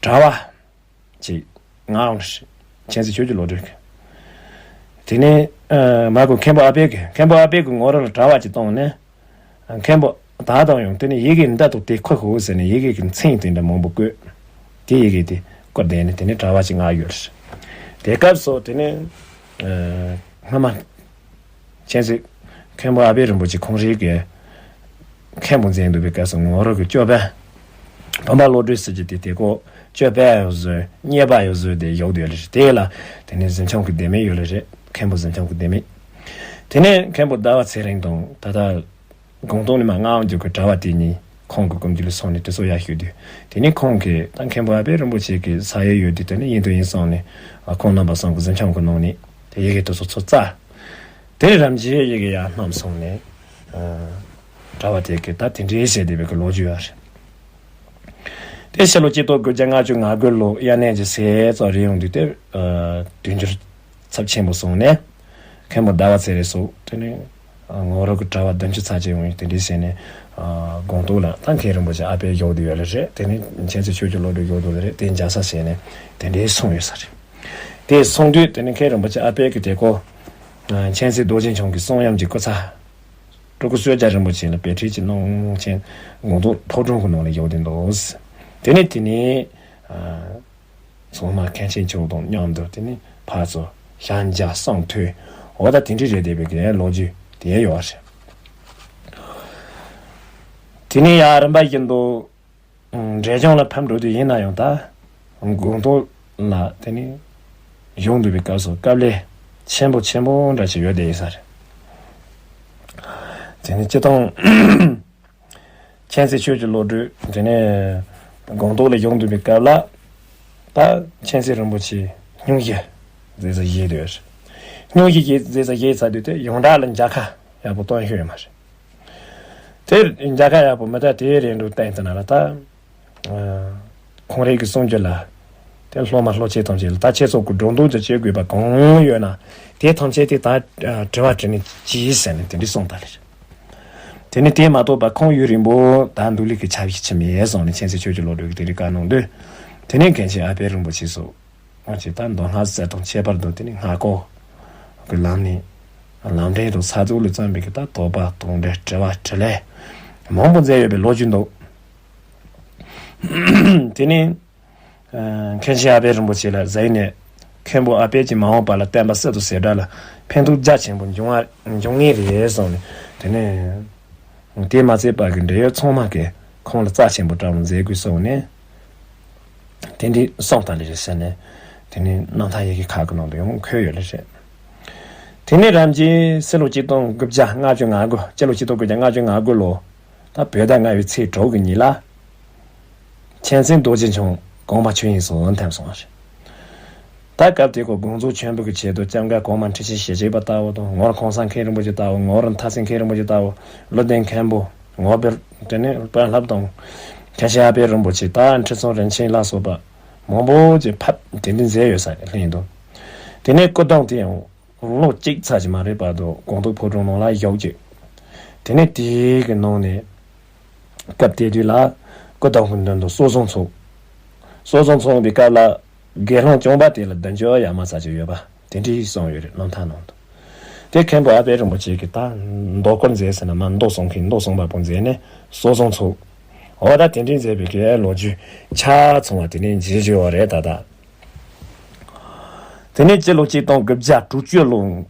གྲྭ་བ་ཅིག་ང་རང་མཁྱེན་བརྩེ་ཆོས་ཀྱི་བློ་གྲོས་ཀྱི། དེ་ནས་མ་གོ་མཁན་པོ་ཨ་པད་ཀྱི་མཁན་པོ་ཨ་པད་ཀྱི་ངོ་ར་ལ་གྲྭ་བ་ཅིག་བཏང་ནས། མཁན་པོ་ད་དང་ཡང་དེ་ནས་ཡི་གེ་འདི་དང་དེ་ཁོ་ཤོག་ཟེར་ནས་ཡི་གེ་གི་མཚན་དེ་འདྲ་མང་པོ་བཀོད། དེ་ཡི་གེ་དེ་བཀོད་དེ་ནས་དེ་ནས་གྲྭ་བ་ཅིག་ང་ཡོད་རེད། དེ་སྐབས་སུ་དེ་ནས་སྔ་མ་མཁྱེན་བརྩེ་མཁན་པོ་ཨ་པད་རིན་པོ་ཆེ་ཁོང་རང་གི་མཁན་པོ་མཛད་འདུག་པའི་སྐབས་སུ་ངོ་ར་གི་སྐྱོབ་པ། བུམ་པ་བློ་གྲོས་ཟེར་གྱི་དེ་དེ་ཁོ་སྐྱོབ་པ་ཡང་བཟོས་མཉེས་པ་ཡང་བཟོས་དེ་ཡོད་དེ་རེད། དེ་ལ་དེ་ནས་གཟིམ་ཆུང་གི་སྡེ་མི་ཡོད་ལེ་རེད། མཁན་པོ་གཟིམ་ཆུང་གི་སྡེ་མི། དེ་ནས་མཁན་པོ་ཟླ་བ་ཚེ་རིང་དང་ད་ལྟ་དགོངས་རྟོགས་ནས་མ་ང་འོང་རྒྱུ་གི་གྲྭ་བ་དེ་གཉིས་ཁོང་གི་སྐུ་མདུན་ལ་སོང་ནས་དེ་ཚོ་ཡར་ཞུས་དུས། དེ་ནས་ཁོང་གིས་ད་མཁན་པོ་ཨ་པད་རིན་པོ་ཆེ་གི་ས་ཡ་ཡོད་དུས་དེ་ནས་ཡིན་དུ་ཡིན་སོང་ནས་ཁོང་རྣམ་པ་ཚོ་གི་གཟིམ་ཆུང་གི་ནང་ནས་དེ་ཡི་གེ་དེ་ཚོ་ཚོ་བཙལ། དེ་རིང་རིམ་གྱིས་ཡི་གེ་ཡར་བསྣམས་སོང་ནས་གྲྭ་བ་དེ་གིས་ད་དེ་འདྲའི་བྱས་བསྡད་པའི་གི་ལོ་རྒྱུས་ཡོད་རེད། དེ་ཕྱི་ལོ་ཆིག་སྟོང་དགུ་བརྒྱ་ལྔ་བཅུ་ང་དགུ་ལོ་དབྱར་གནས་ཀྱི་ཚེས་ཙམ་རེ་ཡོང་དུས་དེ་དུས་འགྱུར་ཚབས་ཆེན་པོ་སོང་ནས་མཁན་པོ་ཟླ་བ་ཚེ་རིང་སོགས་དེ་ནས་ངོ་ར་གི་གྲྭ་བ་བདུན་ཅུ་ཚར་གཅིག་ཡོང་ཡོད། དེ་འདྲའི་བྱས་ནས་དགོངས་རྟོགས་ལ་ད་མཁན་རིན་པོ་ཆེ་ཨ་པད་ཡོད་དུ་ཡོད་ལེ་རེད། དེ་ནས་མཁྱེན་བརྩེ་ཆོས་ཀྱི་བློ་གྲོས་ཡོད་དུ་ལེ་རེད། དེ་མཇལ་ས་བྱས་ནས་དེ་འདྲའི་གསུངས་ཡོད་ས་རེད། དེ་གསུངས་དུས་དེ་ནས་མཁན་རིན་པོ་ཆེ་ཨ་པད་ཀྱི་དེ་ཁོ་མཁྱེན་བརྩེ་རྡོ་རྗེ་འཆང་གི་གསུང་ཡམ་གྱི་སྐུ་ཚ། སྤྲུལ་སྐུ་གསོལ་ཇ་རིན་པོ་ཆེ་ལ་དཔེ་ཁྲིད་ཀྱི་གནང་མཁན་དགོངས་རྟོགས་ཕོ་བྲང་གི་ནང་ལ་ཡོད་དེ་འདུག་དེ་ནས་དེ་ནས་ཚང་མ་མཁན་ཆེན་མཆོག་དང་མཉམ་དུ་དེ་ནས་ཕར་ཚུར་ཞལ་མཇལ་གསང་ཐོས། འོ་ད་དེ་འདྲའི་རེད་བསྡད་པའི་གི་ལོ་རྒྱུས་དེ་ཡོད་རེད། དེ་ནས་ཡར་རིམ་པ་བཞིན་དུ་འབྲས་ལྗོངས་ལ་ཕེབས་འགྲོ་དུས་ཡིན་ན་ཡང་ད་དགོངས་རྟོགས་ལ་དེ་ནས་ཡོང་འདུག་པའི་སྐབས་སུ་དཀའ་ལས་ཆེན་པོ་ཆེན་པོ་འདྲ་ཞིག་ཡོད་བསྡད་ཡིན་ས་རེད། དེ་ནས་སྤྱིར་བཏང་མཁྱེན་བརྩེ་ཆོས་ཀྱི་བློ་གྲོས་དེ་ནས་དགོངས་རྟོགས་ལ་ཡོང་འདུག་པའི་སྐབས་ལ། ད་མཁྱེན་བརྩེ་རིན་པོ་ཆེ་སྙུང་གཞི་མཛད་ས་བཞེས་དུས། སྙུང་གཞི་བཞེས་མཛད་ས་བཞེས་ཚར་དུས་དེ་ཡོངས་གྲགས་ལ་མཇལ་ཁ་ཡག་པོ་སྟོན་ཤོད་ཡོད་མ་རེད། དེར་མཇལ་ཁ་ཡག་པོ་མི་ལྟ་དེའི་རིང་དུ་བསྟན་ཏེ་ན་ལ་ད། ཁོང་རང་གི་གསུང་རྒྱུ་ལ། དེ་སློབ་མ་སློབ་ཆེན་ཐམས་ཅད་ལ་ད་ཁྱེད་ཚོ་གི་སྒྲོ་འདོགས་ཀྱི་བྱེད་དགོས་པ་གང་ཡོད་ན། དེ་ཐམས་ཅད་དེ་ད་དྲི་བ་དྲིས་ནས་གྱིས་ཟེར་ནས་དེ་འདྲའི་གསུངས་ད་ལེ། དེ་ནས་དེ་མ་གཏོགས་པ་ཁོང་ཡུན་རིང་པོ་ད་འདུག་ལེ་གི་ཆ་ཤས་ཅི་མེད་སོང་ནས་མཁྱེན་བརྩེ་ཆོས་ཀྱི་བློ་གྲོས་ཀྱི་དེ་རིང་བཀའ་གནང་དུས། དེ་ནས་མཁན་ཆེན་ཨ་པད་རིན་པོ་ཆེ་སོགས། ང་ཅིག་ད་མདོ་སྔགས་ཟེར་དང་ཁྱད་པར་དུ་དེ་ནི་སྔགས་སྐོར་གྱི་ལམ་ནས་ལམ་འབྲས་དང་ས་ཚུགས་ལས་བརྩམས་པའི་གི་ད་དོགས་པ་དང་འབྲེལ་དྲི་བ་དྲིས་ལན་མང་པོ་མཛད་ཡོད་པའི་ལོ་རྒྱུས་འདུག་དེ་ནི་མཁན་ཆེན་ཨ་པད་རིན་པོ་ཆེ་ལ་གཟིགས་ནས་མཁན་པོ་ཨ་པད་ཀྱིས་མ་འོངས་པ་ལ་བསྟན་པ་སྲིད་དུ་གསལ་བསྒྲགས་ལ་ཕན་ཐོགས་རྒྱ་ཆེན་པོ་འབྱུང་བ་འབྱུང་ངེས་རེད་གསུངས་ནས། དེ་ནས་དེ་མ་ཚད་པ་གི་འབྲེལ་ཡོད་ཚང་མ་གིས་ཁོང་ལ་རྩ་ཆེན་པོ་བཀྲ་མོལ་མཛད་དགོས་གསུངས་ནས། དེ་འདྲའི་གསུངས་ད་ལེ་རེད་ཟེར་ནས་དེ་ནས་རྣམ་ཐར་ཡི་གེ་ཁག་གི་ནང་དུ་ཡང་འཁོད་ཡོད་ལེ་རེད། དེ་ནས་རིམ་གྱིས་ཕྱི་ལོ་ཆིག་སྟོང་དགུ་བརྒྱ་ལྔ་བཅུ་ང་དགུ་སྤྱི་ལོ་ཆིག་སྟོང་དགུ་བརྒྱ་ལྔ་བཅུ་ང་དགུ་ལོ་ད་བོད་ཟླ་ལྔ་པའི་ཚེས་དྲུག་གི་ཉིན་ལ་མཁྱེན་བརྩེ་རྡོ་རྗེ་འཆང་གོང་མ་ཆོས་དབྱིངས་སུ་འོད་འཐེན་སོང་བ་རེད། ད་སྐབས་དེ་ཁོ་དགོངས་རྫོགས་ཆེན་པོ་གི་ཆེད་དུ་ལྕམ་མཁར་གོང་མ་ཁྲི་ཆེན་ཞེ་བྱེད་པ་ལྟ་བུ་དང་ངོར་གོང་ས་མཁན་རིན་པོ་ཆེ་ལྟ་བུ་ངོར་མཐར་ཕྱིན་མཁན་རིན་པོ་ཆེ་ལྟ་བུ་ཀླུ་ལྡིང་མཁན་པོ་ངོར་དཔལ་དེ་ནས་དཔལ་ལྷབ་དང་མཁན་ཆེན་ཨ་པད་རིན་པོ་ཆེ་ད་ཁྲི་སྲོང་རིན་ཆེན་ལ་སོགས་པ་མང་པོ་ཅིག་ཕེབས་དེ་འདྲ་མཛད་ཡོད་ས་རེད་ལྷན་དུ། དེ་ནས་སྐུ་གདུང་དེ་ཡང་ལོ་གཅིག་ཚར་གྱི་མ་རེད་བར་དུ་སྒང་ཏོག་ཕོ་བྲང་ནང་ལ་བཞུགས་ཀྱི། དེ་ནས་དེའི་གི་ནང་ནས་སྐབས་དེ་དུས་ལ་སྐུ་གདུང་གི་མདུན་དུ་གསོལ་གསུམ་ཚོགས། གསོལ་གསུམ་ཚོགས་པའི་སྐབས་ལ་དགེ་སློང་བཅོམ་པ་དེ་ལ་བདུན་ཅུ་ཡར་མར་ཙམ་ཅིག་ཡོད་པ་དེ་འདྲའི་གསུངས་ཡོད་རེད་རྣམ་ཐར་ནང་དུ། དེ་མཁན་པོ་ཨ་པད་རིན་པོ་ཆེ་གིས་ད་མདོ་སྐོར་མཛད་ཟེར་ན་མ་མདོ་གསུང་མཁན་མདོ་གསུང་བ་པོ་མཛད་ནས་གསོལ་གསུམ་ཚོགས། འོ་ད་དེ་འདྲའི་མཛད་པའི་གི་ལོ་རྒྱུས་ཆ་ཚང་བ་དེ་ནས་མཇལ་རྒྱུ་ཡོད་རེད་ད་ད། དེ་ནས་སྤྱི་ལོ་ཆིག་སྟོང་དགུ་བརྒྱ་དྲུག་ཅུ་ལོ།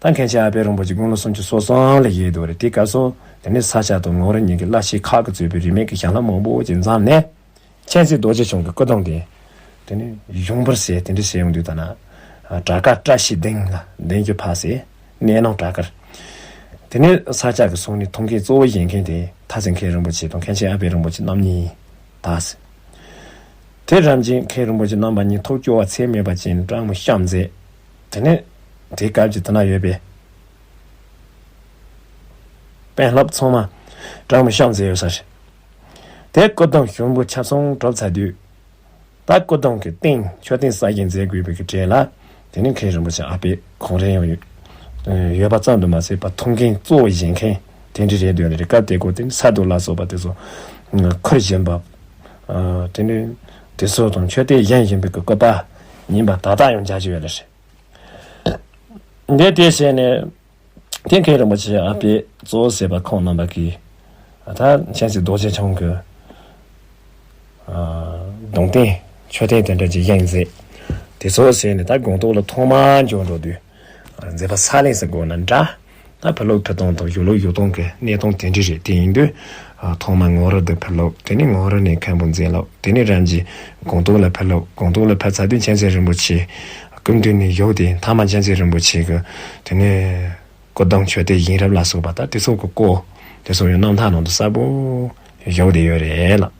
ད་མཁན་ཆེན་ཨ་པད་རིན་པོ་ཆེ་དགུང་ལོ་སུམ་ཅུ་སོ་གསུམ་ལ་ཡོད་འདུག་རེད། དེ་སྐབས་སུ་དེ་ནས་ས་སྐྱ་དང་ངོར་གཉིས་ཀྱི་བླ་ཆེན་ཁག་གིས་གཙོས་པའི་རིས་མེད་ཀྱི་ཞལ་ལག་མང་པོ་ཅིག་བརྫངས་ནས་མཁྱེན་བརྩེ་རྡོ་རྗེ་འཆང་གི་སྐུ་གདུང་དེ་དེ་ནས་བཞེངས་པར་ཟེར་དེ་འདྲ་བྱས་ཡོང་དུས་ད་ན་བྲག་དཀར་བཀྲ་ཤིས་སྡིངས་ལ་སྡིངས་ཀྱི་ཕ་ཟེར་གནས་ནང་བྲག་དཀར། དེ་ནས་ས་སྐྱ་གི་སོང་ནས་ཐུགས་འགན་གཙོ་བོ་བཞེས་མཁན་དེ་མཐར་ཕྱིན་མཁན་རིན་པོ་ཆེ་དང་མཁན་ཆེན་ཨ་པད་རིན་པོ་ཆེ་རྣམ་གཉིས་ད་ཟེར། དེ་རིམ་བཞིན་མཁན་རིན་པོ་ཆེ་རྣམ་པ་གཉིས་ཐུགས་སྐྱོ་བ་ཚད་མེད་པ་ཅན་སྦྲང་མ་བཤམས་མཛད། དེ་ནས་དེའི་སྐབས་ཀྱི་དེ་ན་ཡོད་པའི་དཔོན་སློབ་ཚང་མ་སྦྲང་མ་བཤམས་མཛད་ཡོད་ས་རེད། དེ་སྐུ་གདུང་ཞིམ་པོ་ཆ་ཚང་གྲུབ་ཚར་དུས། ད་སྐུ་གདུང་གི་སྟེང་མཆོད་རྟེན་གསར་བཞེངས་མཛད་དགོས་པའི་གི་གྲས་ལ། དེ་ནས་མཁན་རིན་པོ་ཆེ་ཨ་ཕས་གོང་རིམ་ཡང་ཡོད་ཡོད་པ་ཙམ་དུ་མ་ཟད་པ་ཐུགས་འགན་གཙོ་བོ་བཞེས་མཁན་དེ་འདྲ་རེད་འདོད་ནི་རེད། སྐབས་དེ་གོ་དེ་ནི་ས་རྡོ་ལ་སོགས་པ་དེ་ཚོ་ཁུར་བཞིན་པ། དེ་ནས་དེ་ཚོ་དང་མཆོད་རྟེན་བཞེངས་བཞིན་པའི་གི་སྐུ་པར་ཡིན་པ་ད་ལྟ་ཡང་མཇལ་རྒྱུ་ཡོད་ལ་རེད། འདི་དེ་བྱས་ནས། དེ་མཁན་རིན་པོ་ཆེ་ཨ་ཕས་གཙོ་བོ་བྱས་པ་ཁོང་རྣམ་པ་གིས་ད་མཁྱེན་བརྩེ་རྡོ་རྗེ་འཆང་གི་གདུང་རྟེན་མཆོད་རྟེན་དེ་འདྲ་ཅིག་བཞེངས་མཛད། དེ་ཚོ་བྱས་ནས་ད་དགོངས་རྟོགས་ལ་ཐོག་མར་འབྱོར་འགྲོ་དུས་མཛད་པ་ཚར་ལེགས་སུ་དགོངས་ན་འདྲ། ད་ཕ་ལོག་ཕུ་ཐང་དང་གཞུང་ལུགས་ཡུལ་སྟོང་གི་གནས་སྟངས་དེ་འདྲ་རེད། དེ་ཡིན་དུས་ཐོག་མར་ངོ་རུ་དུ་ཕ་ལོག་དེ་ནས་ངོ་རུ་ནས་མཁན་པོ་མཛད་ལོག་དེ་ནས་རིམ་གྱིས་དགོངས་རྟོགས་ལ་ཕ་ལོག་དགོངས་རྟོགས་ལ་ཕ་ཚར་དུས་མཁྱེན་བརྩེ་རིན་པོ་ཆེ་སྐུ་མདུན་ནས་བཞུགས་ཏེ་མཐའ་མ་མཁྱེན་བརྩེ་རིན་པོ་ཆེ་གི་དེ་ནས་སྐུ་གདུང་མཆོད་རྟེན་བཞེངས་རབས་ལ་སོགས་པ་ད་དེ་ཚོ་གི་སྐོར་དེ་ཚོ་ཡང་རྣམ་ཐར་ནང་དུ་གསལ་པོ་བཞག་བསྡད་ཡོད་རེད་ལགས།